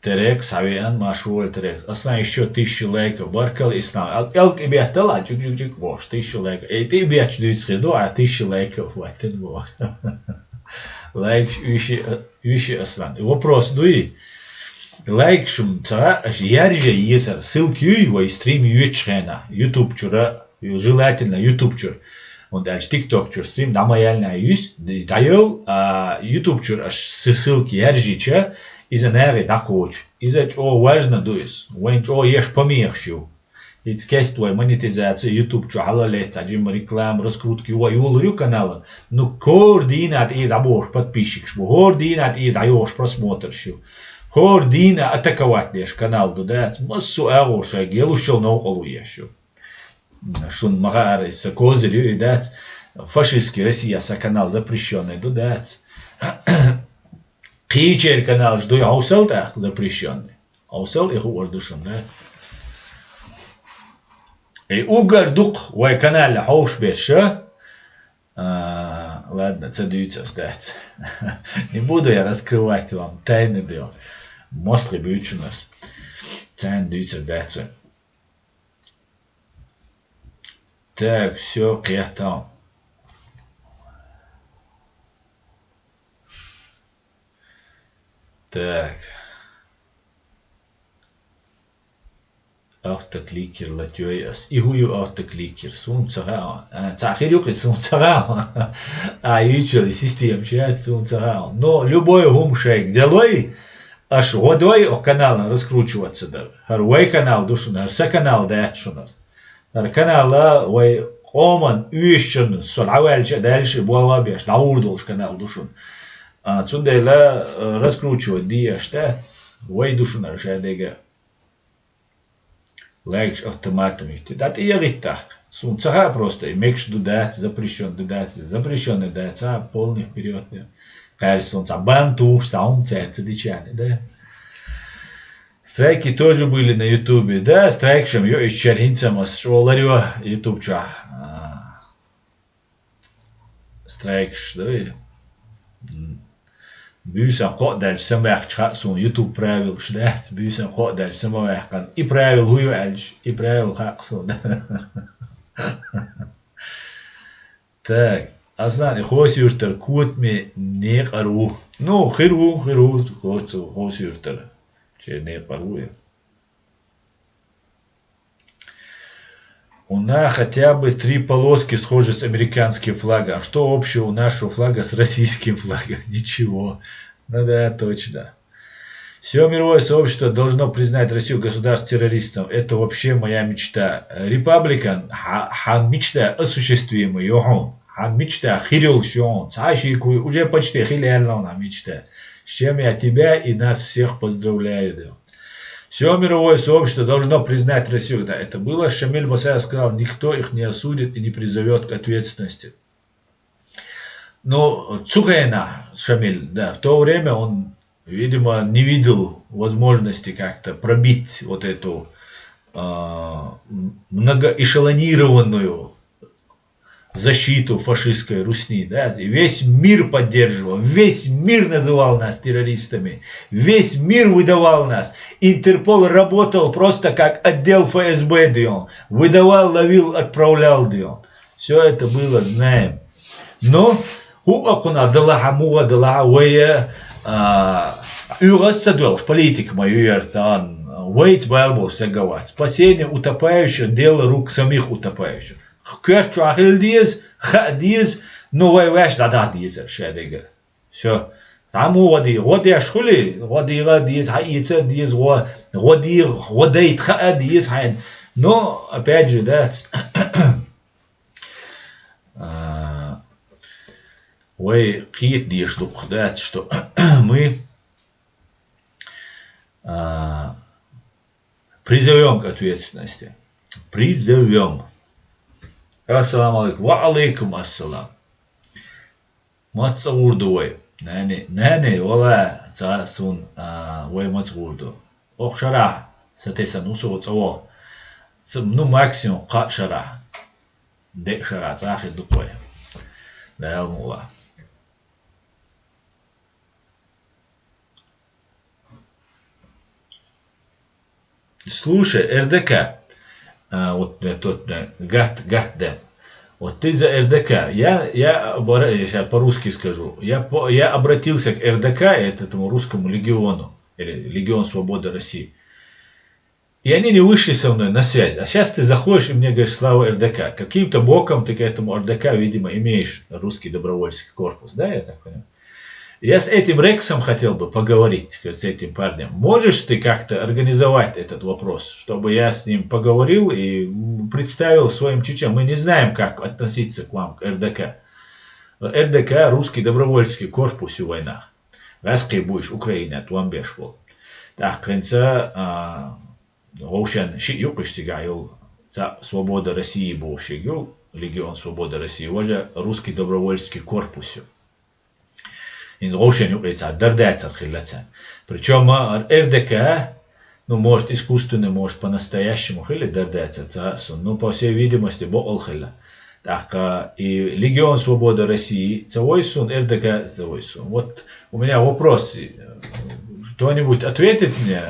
Терекс, хьавеана, Машура Терекс. Аслан, ещё тысяча лайков. Баркалла, Ислам. Ал-, ал тӀе беттал, а, чик-чик-чик бохуш, тысяча лайков. Эй, тӀе бетташ дуьйцу хир ду, а, тысяча лайков хӀоттина боху. Лайкаш уьйши, уьйши, Аслан. И вопрос дуй? Лайкаш ма ца, аша ярже езар. Ссылка юй вай стрим йоьчу хенахь. YouTube чура, желательно YouTube чура. ХӀунда аьлча TikTok чура стрим дӀа ма яьллинехь юьсу, дӀайолу, а YouTube чура аша сы-, ссылка яржича, иза нахе дӀакхочу. Иза чӀогӀа важно ду иза. Вайн чӀогӀа еш помехаш ю. Ица кест вай монетизация YouTube чу хьала летта, жимма реклама, раскрутка юха юлур ю канала. Ну, хӀора дийнахь тӀера дӀабохуш подписчикаш бу, хӀора дийнахь тӀера дӀайохуш просмотраш ю. ХӀора дийнахь атаковать деш канал ду, дац? Массо а агӀор шайга ялушшал новкъарло еш ю. Шун ма хаара, иза сан козырь ю и, дац? Фашистский Россия сан канал запрещённый ду, дац? Кхечеран каналаш дуй хьовсал тӀаккха запрещённый. Хьовсал, и хуур ду шуна, да? И уггар дукха вай канале хьовш берш, а? А, ладно, ца дуьйцу ас, дац. Не буду я раскрывать вам тайны, да. МостагӀий буьйцу шуна ас. Царна дуьйцур дац вай. Так, всё, кхетам. Так. Автокликер латёй ас. И хӀун ю автокликер? Суна ца хаьа. А, цхьа хир ю-кх и, суна ца хаьа. А, юьйцуш йолу система ша яц, суна ца хаьа. Но любой хӀума шайга делой, аша гӀо дой, оха канална раскручиваться дара. ХӀара вай канал ду шуна, хӀара сан канал дац шуна. ХӀара канала вай къоман оьшучунна со дӀаваьлча а, даьлча а болх а беш, дӀагӀур долуш канал ду шуна. А, цундела, э, раскручивать де аш дац, вай ду шуна хӀара шадерг а. Лайкаш автоматом йитти. ДӀа тӀе яхӀитта тӀаккха. Суна ца хаьа просто, и мегаш ду дац, запрещён ду дац, запрещённый дац, а, полный вперёд, да. Кхаьрча суна цхьа бан тухуш, цхьа хӀума цаьрца дича, да. Страйки тоже были на Ютубе. Да, страйкаш-м ю, ишттачара хӀинца-м ас чӀогӀа ларйо Ютуб чохь. А, страйкаш, да, и? М. Буьйсан кхоъ даьлча самаваьккхича хаьа суна Ютуб правилаш, дац? Буьйсан кхоъ даьлча самаваьккхина. И правила хӀун ю аьлча, и правила хаьа суна. Так, Аслан, и Хосюртара котаме некъара ву. Ну, хир ву, хир ву, Хос-, Хосюртара. Чер некъара ву и. У нас хотя бы три полоски схожи с американским флагом. А что общего у нашего флага с российским флагом? Ничего. Ну да, точно. Все мировое сообщество должно признать Россию государством-террористом. Это вообще моя мечта. Репабликан, хьа-, хьан мечта осуществима ю хьуна. Хьан мечта хир йолуш ю хьуна. Цхьа а шеко, уже почти хила яьлла хьуна хьан мечта. С чем я тебя и нас всех поздравляю, да. Все мировое сообщество должно признать Россию. Да, это было. Шамиль Басаев сказал: «Никто их не осудит и не призовёт к ответственности». Ну, цу хенахь, Шамиль, да, в то время он, видимо, не видел возможности как-то пробить вот эту, а, многоэшелонированную защиту фашистской Русни, да, и весь мир поддерживал, весь мир называл нас террористами, весь мир выдавал нас. Интерпол работал просто как отдел Ф С Б, да, он выдавал, ловил, отправлял, да, он. Всё это было, знаем. Но хӀу а кхунах далахьа, муха далахьа, вай, а, оьгӀаз ца доьлхуш, политика ма ю яра тахана, вайца бала болуш саг а вац. Спасение утопающих — дело рук самих утопающих. Коьрта чохь хила деза, хаа деза, но вай ваьш дӀадаха дезара шадерг а. Всё. Цхьа муха гӀо дийгӀа? ГӀо деш хуьлий? ГӀо дийгӀа а деза, хьаэца а деза гӀо, гӀо дийгӀа, гӀо дайта хаа а деза хьайна. Но, опять же, дац. А, вай кхета дезаш ду-кх, дац, что мы, а, призовём к ответственности. Призовём. Ассаламу алейкум. Ва алейкум ассалам. Маца гӀур ду вай? Нани, нани, вала, ца суна, а, вай маца гӀур ду? Оха шарахь сатесна ву со цӀа вогӀу. Ца, ну, максимум кхаа шарахь. Деа шарахь цӀа хир ду-кх вай. Дала мукъ лахь. Слушай, РДК, а, вот э, тот э, Гат, Гатдем, вот ты за РДК. Я, я, обра- я щас по-русски скажу. Я, по- я обратился к РДК, это этому русскому легиону, или Легион Свободы России. И они не вышли со мной на связь. А сейчас ты заходишь и мне говоришь: «Слава РДК». Каким-то боком ты к этому РДК, видимо, имеешь русский добровольческий корпус. Да, я так понимаю. Я с этим Рексом хотел бы поговорить, с этим парнем. Можешь ты как-то организовать этот вопрос, чтобы я с ним поговорил и представил своим чеченцам? Мы не знаем, как относиться к вам, к РДК. РДК, русский добровольческий корпус у войнах. Раскы будешь Украина, туамбеш был. Так, конца, а, Гошан ши юкыш цигайол, ца Свобода России бошигол, Легион Свободы России, уже русский добровольческий корпус. Инз Гошан юкыца, дардацар хиллаца. Причем РДК, ну, может, искусственный, может, по-настоящему хилли дардацар, ца сун. Ну, по всей видимости, бокол хилла. Так, а, и Легион Свободы России, ца войсун, РДК, ца войсун. Вот у меня вопрос. Кто-нибудь ответит мне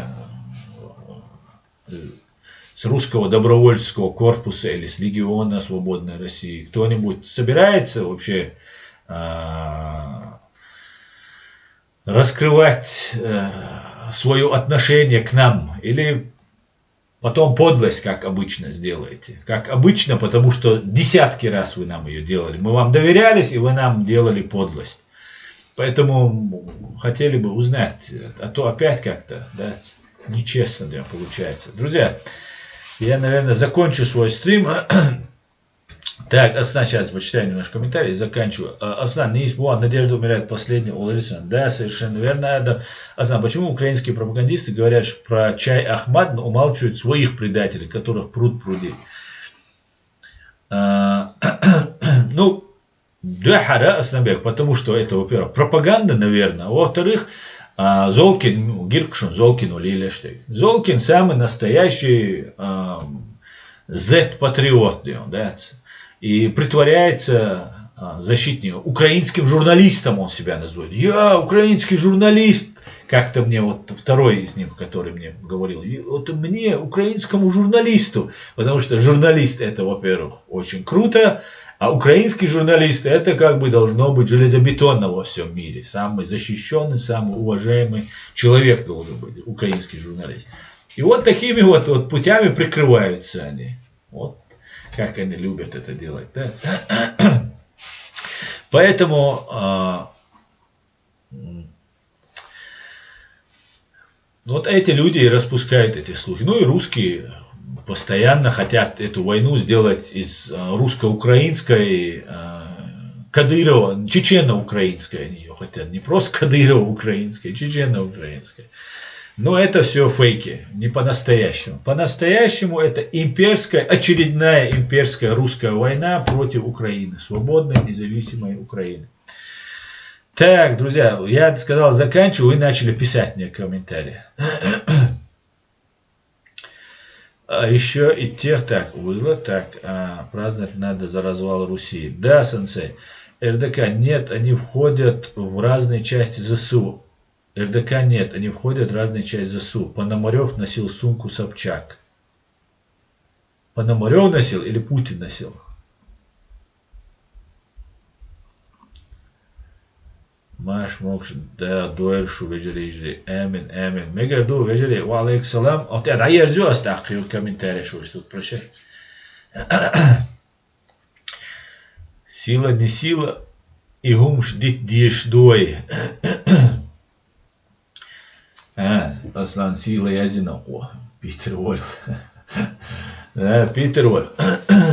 с русского добровольческого корпуса или с Легиона Свободной России? Кто-нибудь собирается вообще а, раскрывать э, свое отношение к нам? Или потом подлость, как обычно, сделаете? Как обычно, потому что десятки раз вы нам ее делали. Мы вам доверялись, и вы нам делали подлость. Поэтому хотели бы узнать, а то опять как-то, да, нечестно, да, получается. Друзья, я, наверное, закончу свой стрим. Так, Аслан, сейчас почитаю немножко комментарий и заканчиваю. А, Аслан, не испугал, надежда умирает последняя, улыбается. Да, совершенно верно, Адам. Аслан, почему украинские пропагандисты говорят про чай Ахмад, но умалчивают своих предателей, которых пруд пруди? А, ну, да, хара, Асланбек, потому что это, во-первых, пропаганда, наверное. А во-вторых, а, Золкин, ну, гиркшун, Золкин улилештей. Золкин самый настоящий а, Z-патриот, да, и притворяется а, защитником. Украинским журналистом он себя называет. Я украинский журналист. Как-то мне вот второй из них, который мне говорил, вот мне, украинскому журналисту, потому что журналист это, во-первых, очень круто, а украинский журналист это как бы должно быть железобетонно во всем мире, самый защищенный, самый уважаемый человек должен быть, украинский журналист. И вот такими вот, вот путями прикрываются они. Вот как они любят это делать. Да? Поэтому а, вот эти люди и распускают эти слухи. Ну и русские постоянно хотят эту войну сделать из а, русско-украинской а, Кадырова, чечено-украинской они ее хотят. Не просто Кадырова-украинской, чечено-украинской. Но это все фейки, не по-настоящему. По-настоящему это имперская, очередная имперская русская война против Украины, свободной, независимой Украины. Так, друзья, я сказал, заканчиваю, вы начали писать мне комментарии. А еще и тех так было, так, а, праздновать надо за развал Руси. Да, сенсей, РДК нет, они входят в разные части ЗСУ. РДК нет, они входят в разные части ЗСУ. Пономарев носил сумку Собчак. Пономарев носил или Путин носил? Маш мокш да дуэль шу вежери ижри. Амин, амин. Мегер ду вежери. Ва алейкум салам. От я даерзю астахил комментарий шу, что прощай. Сила не сила. И гумш дит деш дуэй. А, Аслан, сила язина ку. Питер Вольф. А, Питер Вольф.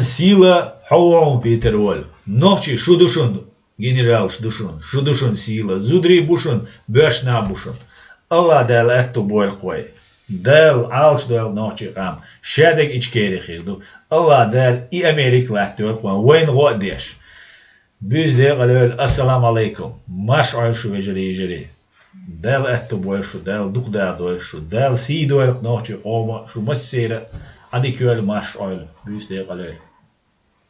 Сила хау Питер Вольф. Нохчи шудушун генерал шудушун. Шудушун сила. Зудри бушун, бешна бушун. Алла дал атту боль кой. Дал алш дал нохчи кам. Шадак ичкери хирду. Алла дал и Америк латту боль кой. Вайн го деш. Бюз де галёл, ассаламу алейкум. Маш ойл шу вежери ижери. Дал атту боль шу, дал дух да дойл шу, дал си дойл нохчи кома шу массера. Ади кёл маш ойл, бюз де галёл.